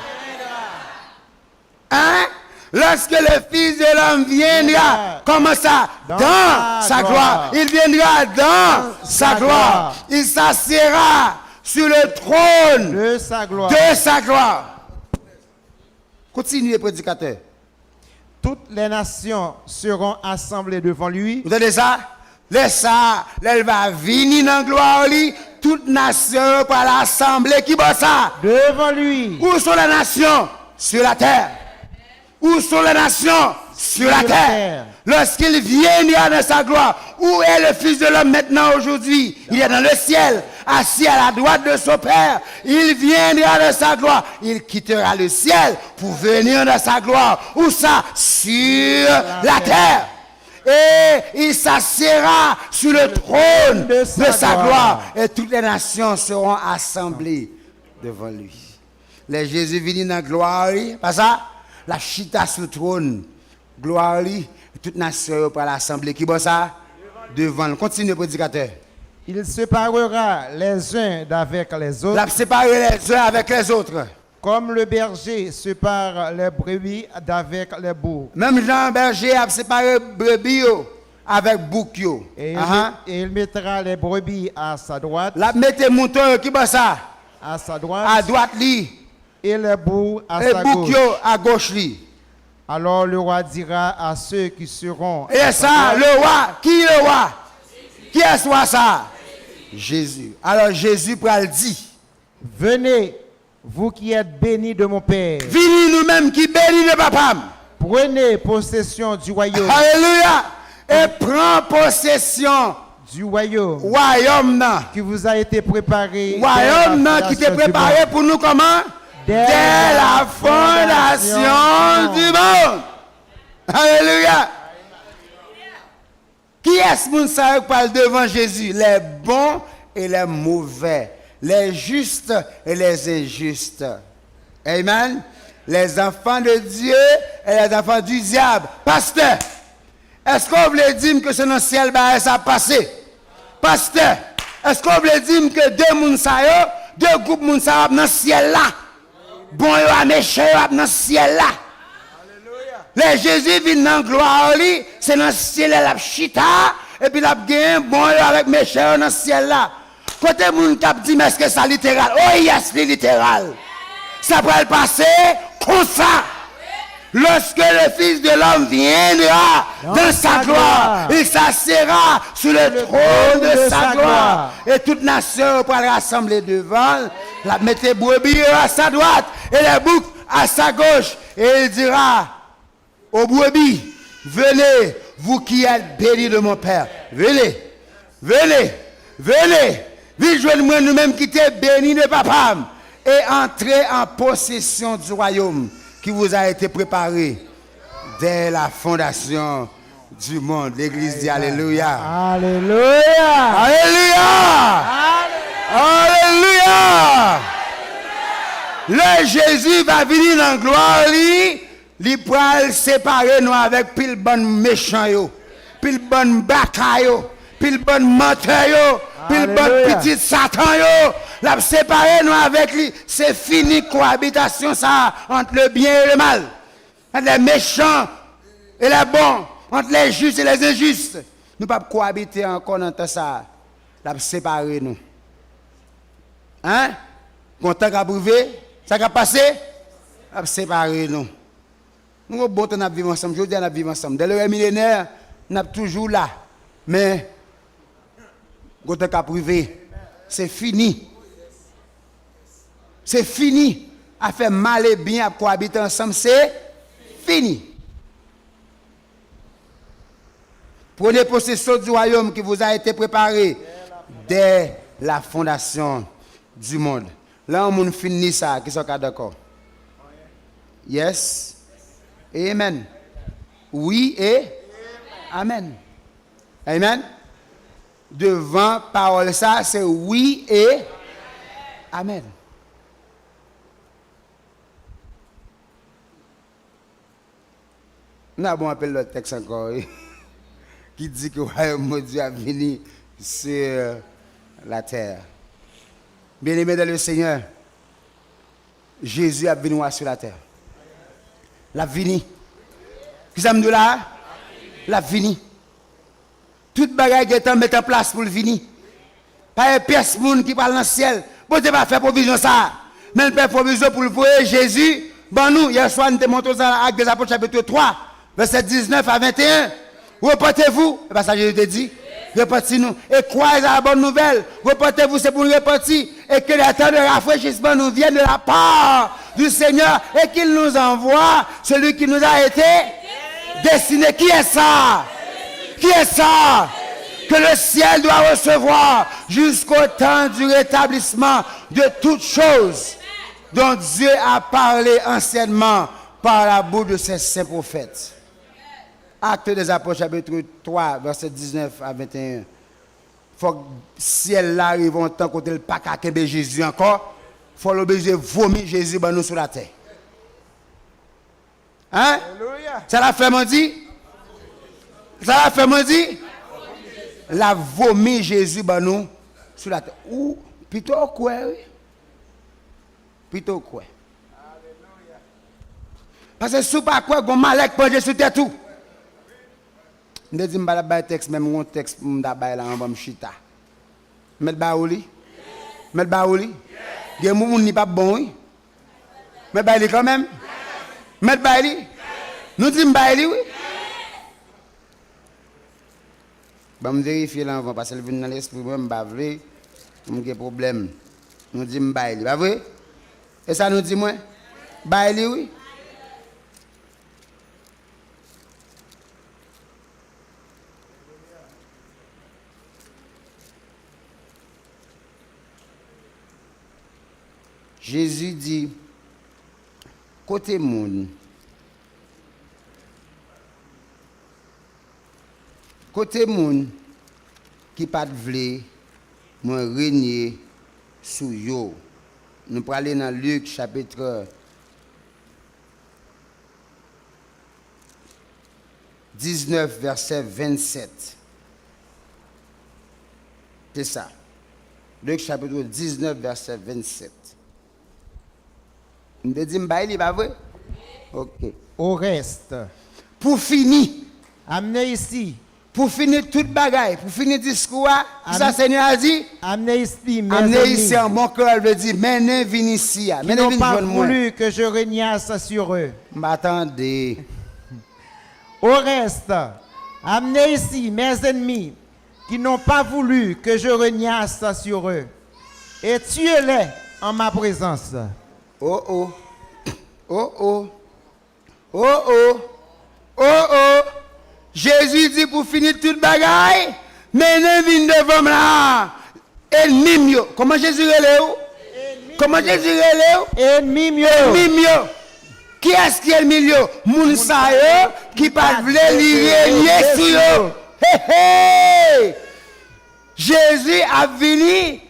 Hein? Lorsque le Fils de l'homme viendra, comment ça? Dans, sa gloire. Il viendra dans sa gloire. Il s'assiera sur le trône De sa gloire. De sa gloire. Continue, prédicateur. Toutes les nations seront assemblées devant lui. Ou tande sa? Lè sa, lè l va vini nan glwa li, tout nasyon yo pral asanble. Ki bò sa? Devant lui. Où sont les nations? Sur la terre. Où sont les nations? Sur la terre. Lorsqu'il viendra dans sa gloire, où est le Fils de l'homme maintenant aujourd'hui? Il est dans le ciel, assis à la droite de son Père. Il viendra dans sa gloire. Il quittera le ciel pour venir dans sa gloire. Où ça? Sur la terre. Et il s'assiera sur le trône de sa gloire. Et toutes les nations seront assemblées devant lui. Lè Jezi vini nan glwa li, pa sa? L ap chita sou twòn glwa li, tout nasyon yo pral asanble. Ki bò sa? Devan l. Kontinye, predikatè. Il séparera les uns d'avec les L autres, ap separe lèzon avèk lèzòt. comme le berger sépare les brebis d'avec les boucs. Menm jan bèje ap separe brebi yo avèk bouk yo. Et il, Ahan. met- et il mettra les brebis à sa droite, L ap mete mouton yo ki bò sa? à sa A droite, dwat li. et les boucs à E sa bouk gauche. Yo a goch li. Alors le roi dira à ceux qui seront E sa, le wa, ki le wa? Kiyès wa sa? Jezi. Alò, Jezi pral di, Venez, vous qui êtes bénis de mon Père, vini nou menm ki beni de papa m. Prenez possession du royaume, Alelouya. E pran posesyon du royaume wayòm nan. Qui vous a été préparé dès Wayòm la nan ki te fondation du prepare monde. Pou nou kòman? Dès Dès la la fondation fondation du monde. Alelouya. Kiyès moun sa yo k pral devan Jezi? Les bons et les mauvais, les justes et les injustes. Amen. Les enfants de Dieu et les enfants du diable. Pastè, èske w vle di m ke se nan syèl bagay sa ap pase? Pastè, èske w vle di m ke de moun sa yo, de gwoup moun sa yo ap nan syèl la? Bon yo a mechan yo ap nan syèl la. Lè Jezi vin nan glwa li, se nan syèl la l ap chita, epi l ap genyen bon yo avèk mechan yo nan syèl la. Kote moun k ap di m èske sa literal? Oh yes, li literal. Sa pral pase konsa. Lorsque le Fils de l'homme viendra dans sa gloire, il s'assiera sur le trône de sa gloire. E tout nasyon yo pral rasanble devan l. L ap mete brebi yo à sa droite et les boucs à sa gauche. Et il dira aux brebis, venez, vous qui êtes bénis de mon Père. Venez, venez, venez. Vin jwenn mwen, nou menm ki te beni de papa m, et entrez en possession du royaume qui vous a été préparé dès la fondation du monde. L'église dit Alléluia. Alelouya. Alelouya. Alelouya. Lè Jezi va vini nan glwa li, li pral separe nou avèk pil bann mechan yo, pil bann baka yo, pil bann mantè yo, pil bann Alelouya. Pitit Satan yo. L ap separe nou avèk li. Se fini koabitasyon sa a ant le bien et le mal, ant les méchants et les bons, ant les justes et les injustes. Nou p ap koabite ankò nan tan sa a. L ap separe nou. Hein? Gon tan k ap rive, sa k ap pase? L ap separe nou. Nou gon bon tan n ap viv ansanm. Jodi a n ap viv ansanm. Dans le règne millénaire, n ap toujou la. Men, gon tan k ap rive. Se fini. Se fini. Afè mal e byen ap koabite ansanm, se fini. Prenez possession du royaume qui vous a été préparé dès la fondation du monde. Lè yon moun fin li sa, kisa w ka di ankò? Yes. Amen. Wi e amen. Amen. Devan pawòl sa, se wi e amen. Nou a bon anpil lòt tèks ankò, wi, ki di ke wayòm Bondye ap vini sur la terre. Bien-aimés dans le Seigneur, Jezi ap vin wa sur la terre. L ap vini. Kisa m di w la a? L ap vini. Tout bagay gentan met an plas pou l vini. Pa gen pyès moun ki pral nan syèl. Bondye pa fè pwovizyon sa a. Men l fè pwovizyon pou l voye Jezi ban nou. Yè swa, n te montre w sa nan Actes des Apôtres, chapitre twa, vèsè diznèf a venteyen. Repentez-vous. E pa sa Jezi te di? Repanti nou. Et croyez à la bonne nouvelle. Repentez-vous, se pou n repanti. Et que les temps de rafraîchissement nous viennent de la part du Seigneur et qu'il nous envoie celui qui nous a été destiné. Qui est ça? Qui est ça? Que le ciel doit recevoir jusqu'au temps du rétablissement de toutes choses dont Dieu a parlé anciennement par la bouche de ses saints prophètes. Actes des Apôtres, chapitre twa, vèsè diznèf a venteyen. Fòk syèl la rive yon tan kote l pa ka kenbe Jezi ankò. Fò l oblije vomi Jezi ban nou sou latè. Hein? Alelouya. Sa l ap fè mwen di? Sa l ap fè mwen di? L ap vomi Jezi ban nou sou latè. Ou pito w kwè, wi. Pito w kwè. Paske si w pa kwè, gon malè k panje sou tèt ou. M te di m pa t ap bay tèks, men m gon tèks pou m ta bay la anvan m chita. M mèt ba ou li? M mèt ba ou li? Gen moun, moun li p ap bon, wi. M mèt bay li kanmenm? M mèt bay li? Nou di m bay li, wi. Ban m verifye l anvan, paske l vin nan lespri mwen, m pa vle m gen pwoblèm. Nou di m bay li, pa vre? E sa nou di mwen? Bay li, wi. Jezi di, kote moun, kote moun ki pa t vle mwen renye sou yo? Nou prale nan Lik chapit diznèf, vèsè vennsèt. Se sa. Lik chapit diznèf, vèsè vennsèt. M te di m bay li, pa vre? Ok. Au reste. Pou fini. Amenez ici. Pou fini tout bagay, pou fini diskou a, kisa Senyè a di? Amenez ici mes ennemis. Amenez ici, an bon kreyòl vle di, mennen vin isi a, mennen vin jwenn mwen. Qui n'ont pas voulu que je régnasse sur eux. M pa tande. Au reste, amenez ici mes ennemis, qui n'ont pas voulu que je régnasse sur eux, et tuez-les en ma présence. Oh oh. Oh oh. Oh oh. Oh oh. Jezi di pou fini tout bagay, mennen vin devan m la. Ènmi m yo. Kòman Jezi rele yo? Kòman Jezi rele yo? Ènmi m yo. Ènmi m yo. Kiyès ki ènmi l yo? Moun sa yo ki pa t vle li renye sou yo. He he! Jezi ap vini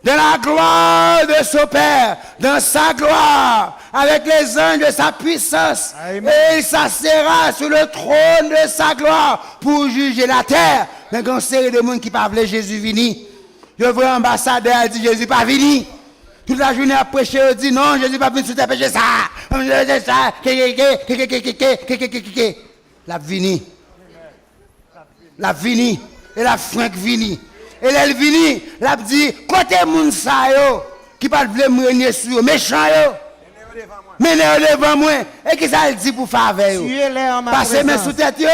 dans la gloire de son Père, dans sa gloire, avec les anges de sa puissance. Amen. Et il s'assiera sur le trône de sa gloire pour juger la terre. Men gen yon seri de moun ki pa vle Jezi vini. Yo voye anbasadè al di Jezi pa vini. Tout lajounen y ap preche, yo di non, Jezi p ap vin sou tè peche sa. L ap vini. L ap vini. E l ap frenk vini. E lè l vini, l ap di, kote moun sa yo ki pa t vle m renye sou yo, mechan yo? Mennen yo devan mwen. E kisa l di pou fè avè yo? Pase men sou tèt yo?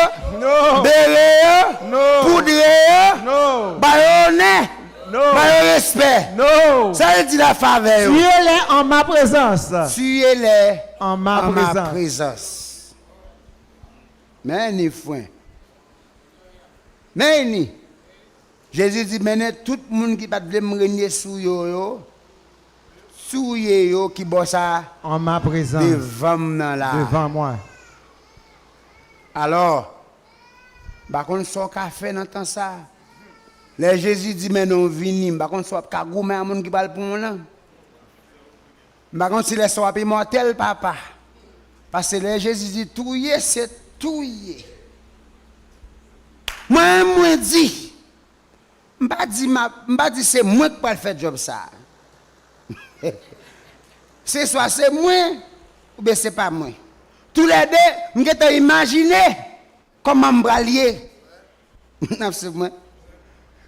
Bere yo? Poudre yo? Ba yo onè? Ba yo respè? Sa l di l ap fè avè yo? Tuez-les en ma présence. Tuez-les en ma présence. Men ni fwen. Men ni. Jezi di, mennen tout moun ki pa t vle m renye sou yo yo, touye yo ki bò sa a, en ma présence, devan m nan la a. Devant moi. Alò, m pa konn sa w ka fè nan tan sa a. Lè Jezi di, "Men non, vini," m pa konn si w ap ka goumen ak moun ki pral pran w lan. M pa konn si lè sa w ap imòtèl, papa. Paske lè Jezi di touye, se touye. Mwen, mwen di, m pa di, m ap, m pa di se mwen k pral fè djòb sa a. Se swa se mwen, oubyen se pa mwen. Toulède, m gentan imajine kòman m pral ye. N ap swiv mwen.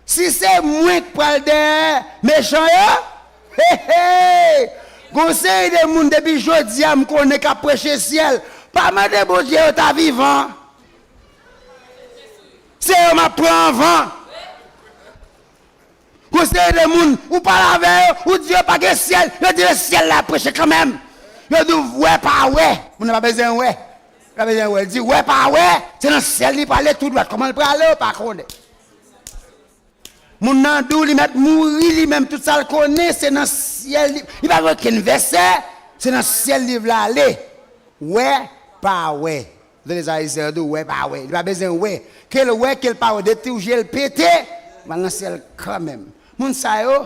Si se mwen k pral dèyè mechan yo, he, he! Gon seri de moun depi jodi a m konnen k ap preche syèl. Pa mande Bondye yo ta vivan. Se yo m ap pran anvan. Gon seri de moun, ou pale avè yo, ou di yo pa gen syèl, yo di yo syèl la preche kanmenm. Yo di w wè pa wè. Moun nan pa bezwen wè. Li pa bezwen wè. Li di wè pa wè, se nan syèl li prale tou dwat. Kòman l prale, ou pa konnen. Moun nan di w li mèt mouri, li menm tout sa l konnen, se nan syèl li. Li pa gen okenn vèsè, se nan syèl li vle ale. Wè pa wè. Tande sa Ayisyen an di w, wè pa wè. Li pa bezwen wè. Ke l wè, ke l pa wè. Depi w je l pete, w al nan syèl kanmenm. Moun sa yo,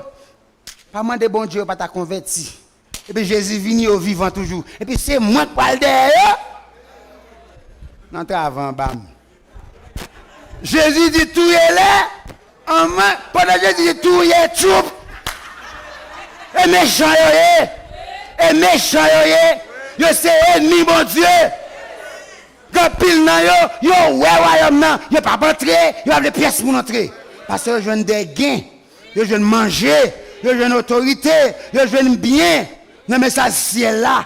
pa mande Bondye yo pa ta konvèti. Epi Jezi vini, yo vivan toujou. Epi se mwen k pral dèyè yo. Nan travay anba m. Jezi di touye lè, anmwen, pandan Jezi di touye tchoup. E mechan yo ye. E mechan yo ye. Yo se ènmi Bondye. Gen anpil nan yo, yo wè wayòm nan, yo p ap antre, yo pa vle pyès moun antre. Paske yo jwenn de gen, yo jwenn manje, yo jwenn otorite, yo jwenn byen nan mesaj syèl la.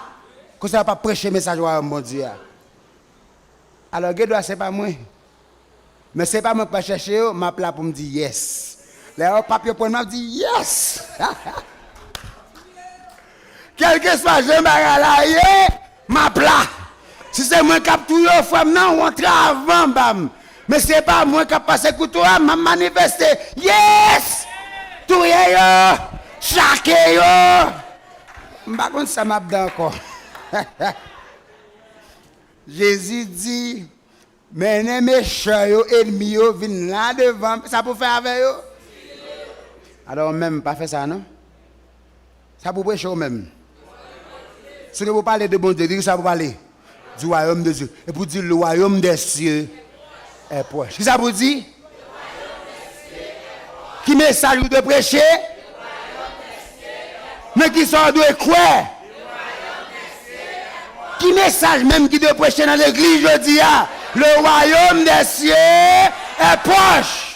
Konsa yo p ap preche mesaj wayòm Bondye a. Alò, gen dwa se pa mwen. Men se pa mwen k pral chèche yo, m ap la pou m di yès. Lè yo p ap yo pran m, m ap di yès! Kèlkeswa jan bagay la ye, m ap la. Si se mwen k ap touye yo, frè m nan, ou antre avan, ba m. Men se pa mwen k ap pase kouto a, m ap manifeste. Yès! Touye yo! Chake yo! M pa konn sa m ap di ankò. Jezi di, mennen mechan yo, ènmi yo, vin la devan m. Sa pou fè avè yo? Alò, ou menm, pa fè sa, non. Sa pou preche, ou menm. Si w gen pou pale de Bondye, di ki sa pou pale. Du royaume de Dieu. E pou di, le royaume des cieux est proche. Ki sa pou di? Ki mesaj ou dwe preche? Nan ki sa w dwe kwè? Ki mesaj menm ki dwe preche nan legliz jodi a? Le royaume des cieux est proche.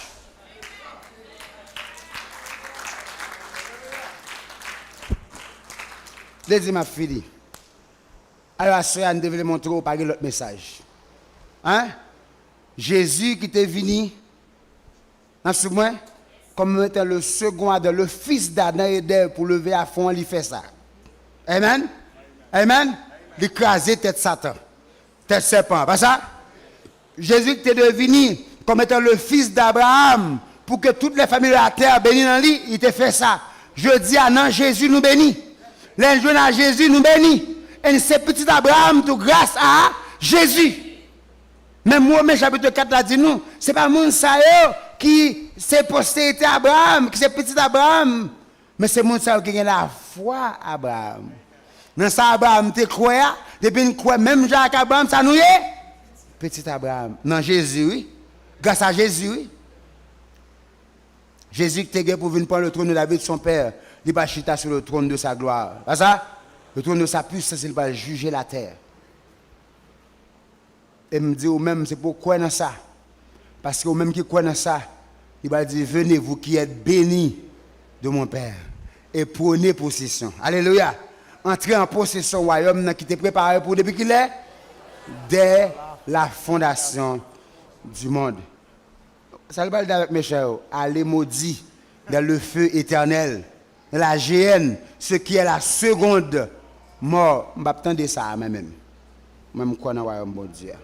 Lè di m ap fini. Alò, aswè a, m te vle montre w pa gen lòt mesaj. Hein? Jezi ki te vini, n ap swiv mwen, comme étant le second Adam, le fils d'Adam, Eden pou leve a fon an, li fè sa. Amen? Amen? Li kraze tèt Satan, tèt sèpan an. Pa sa? Jezi te devini comme étant le fils d'Abraham, pou ke tout lè fanmi de la tè beni nan li, li te fè sa. Jodi a, nan Jezi, nou beni. Lè n jwenn a Jezi, nou beni. E n se pitit Abraham tou gras a Jezi. Menm Women chapit kat la di nou, se pa moun sa yo ki se posterite Abraham, ki se pitit Abraham, men se moun sa yo ki gen lafwa Abraham. Nan sa Abraham te kwè a, depi n kwè menm jan ak Abraham, sa nou ye? Pitit Abraham. Nan Jezi, wi. Gras a Jezi, wi. Jezi ki te gen pou vin pran le trône de David, son père, li pral chita sur le trône de sa gloire. Pa sa? Le trône de sa puissance, li pral jije latè. E m di ou menm, se pou w kwè nan sa. Paske ou menm ki kwè nan sa, li pral di, venez, vous qui êtes bénis de mon Père, et prenez possession. Alelouya! Antre an posesyon wayòm nan ki te prepare pou ou depi kilè? Dès la fondation du monde. Sa l pral di avèk mechan yo? Allez maudits dans le feu éternel, dans la géhenne, ce qui est la seconde mort. M p ap tande sa a, mwen menm. Mwen, m kwè nan wayòm Bondye a.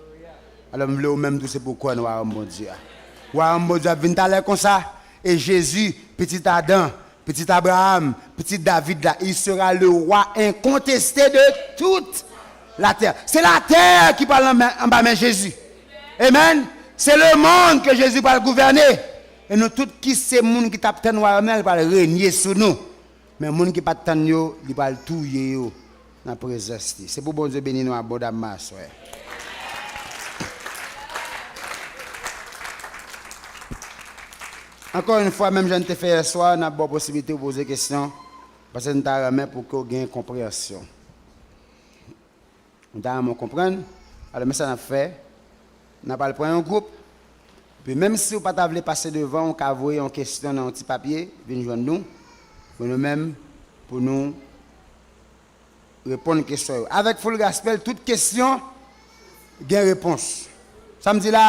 Alò, m vle ou menm tou, se pou w kwè nan wayòm Bondye a. Wayòm Bondye a ap vin talè konsa, e Jezi, pitit Adan, Pitit Abraham, pitit David la, il sera le roi incontesté de toute la terre. Se latè ki pral anba, anba men Jezi. Amen. Se lemonn ke Jezi pral gouvène. E nou tout ki se moun ki t ap tann wayòm nan, li pral renye sou nou. Men moun ki pa t tann yo, li pral touye yo nan prezans li. Se pou Bondye beni nou abondamman aswè. Ankò yon fwa, menm jan n te fè yèswa, n ap ba w posiblite w poze kesyon, paske n ta renmen pou ke w gen konpreyansyon. M ta renmen w konprann. Alò, men sa n ap fè. N ap al pran yon gwoup. Epi, menm si w pa ta vle pase devan, w ka voye yon kesyon nan yon ti papye, vin jwenn nou. Pou nou menm, pou nou reponn kesyon yo. Avèk Full Gospel, tout kesyon gen repons. Sa m di la?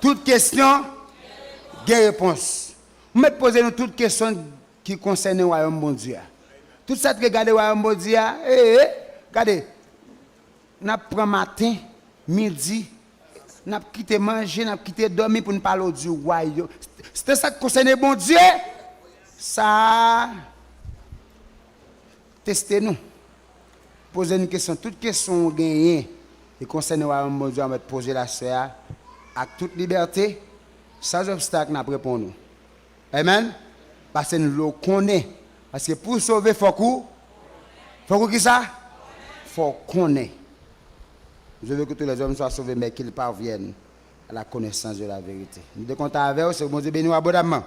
Tout kesyon gen repons. M mèt poze nou tout kesyon ki konsène wayòm Bondye a. Tout sa ki gade wayòm Bondye a, ee, gade, n ap pran maten, midi, n ap kite manje, n ap kite dòmi pou n pale w di wayòm. Se sa k konsène Bondye, sa a teste nou. Poze n kesyon, tout kesyon w genyen ki konsène wayòm Bondye a, w mèt poze l aswè a, ak tout libète, san obstak, n ap reponn ou. Amen. Paske n vle w konnen. Paske pou w sove, fòk ou, fòk ou kisa? Fòk ou konnen. Je veux que tous les hommes soient sauvés, mais qu'ils parviennent à la connaissance de la vérité. Nou te kontan avè w, se Bondye beni w abondamman.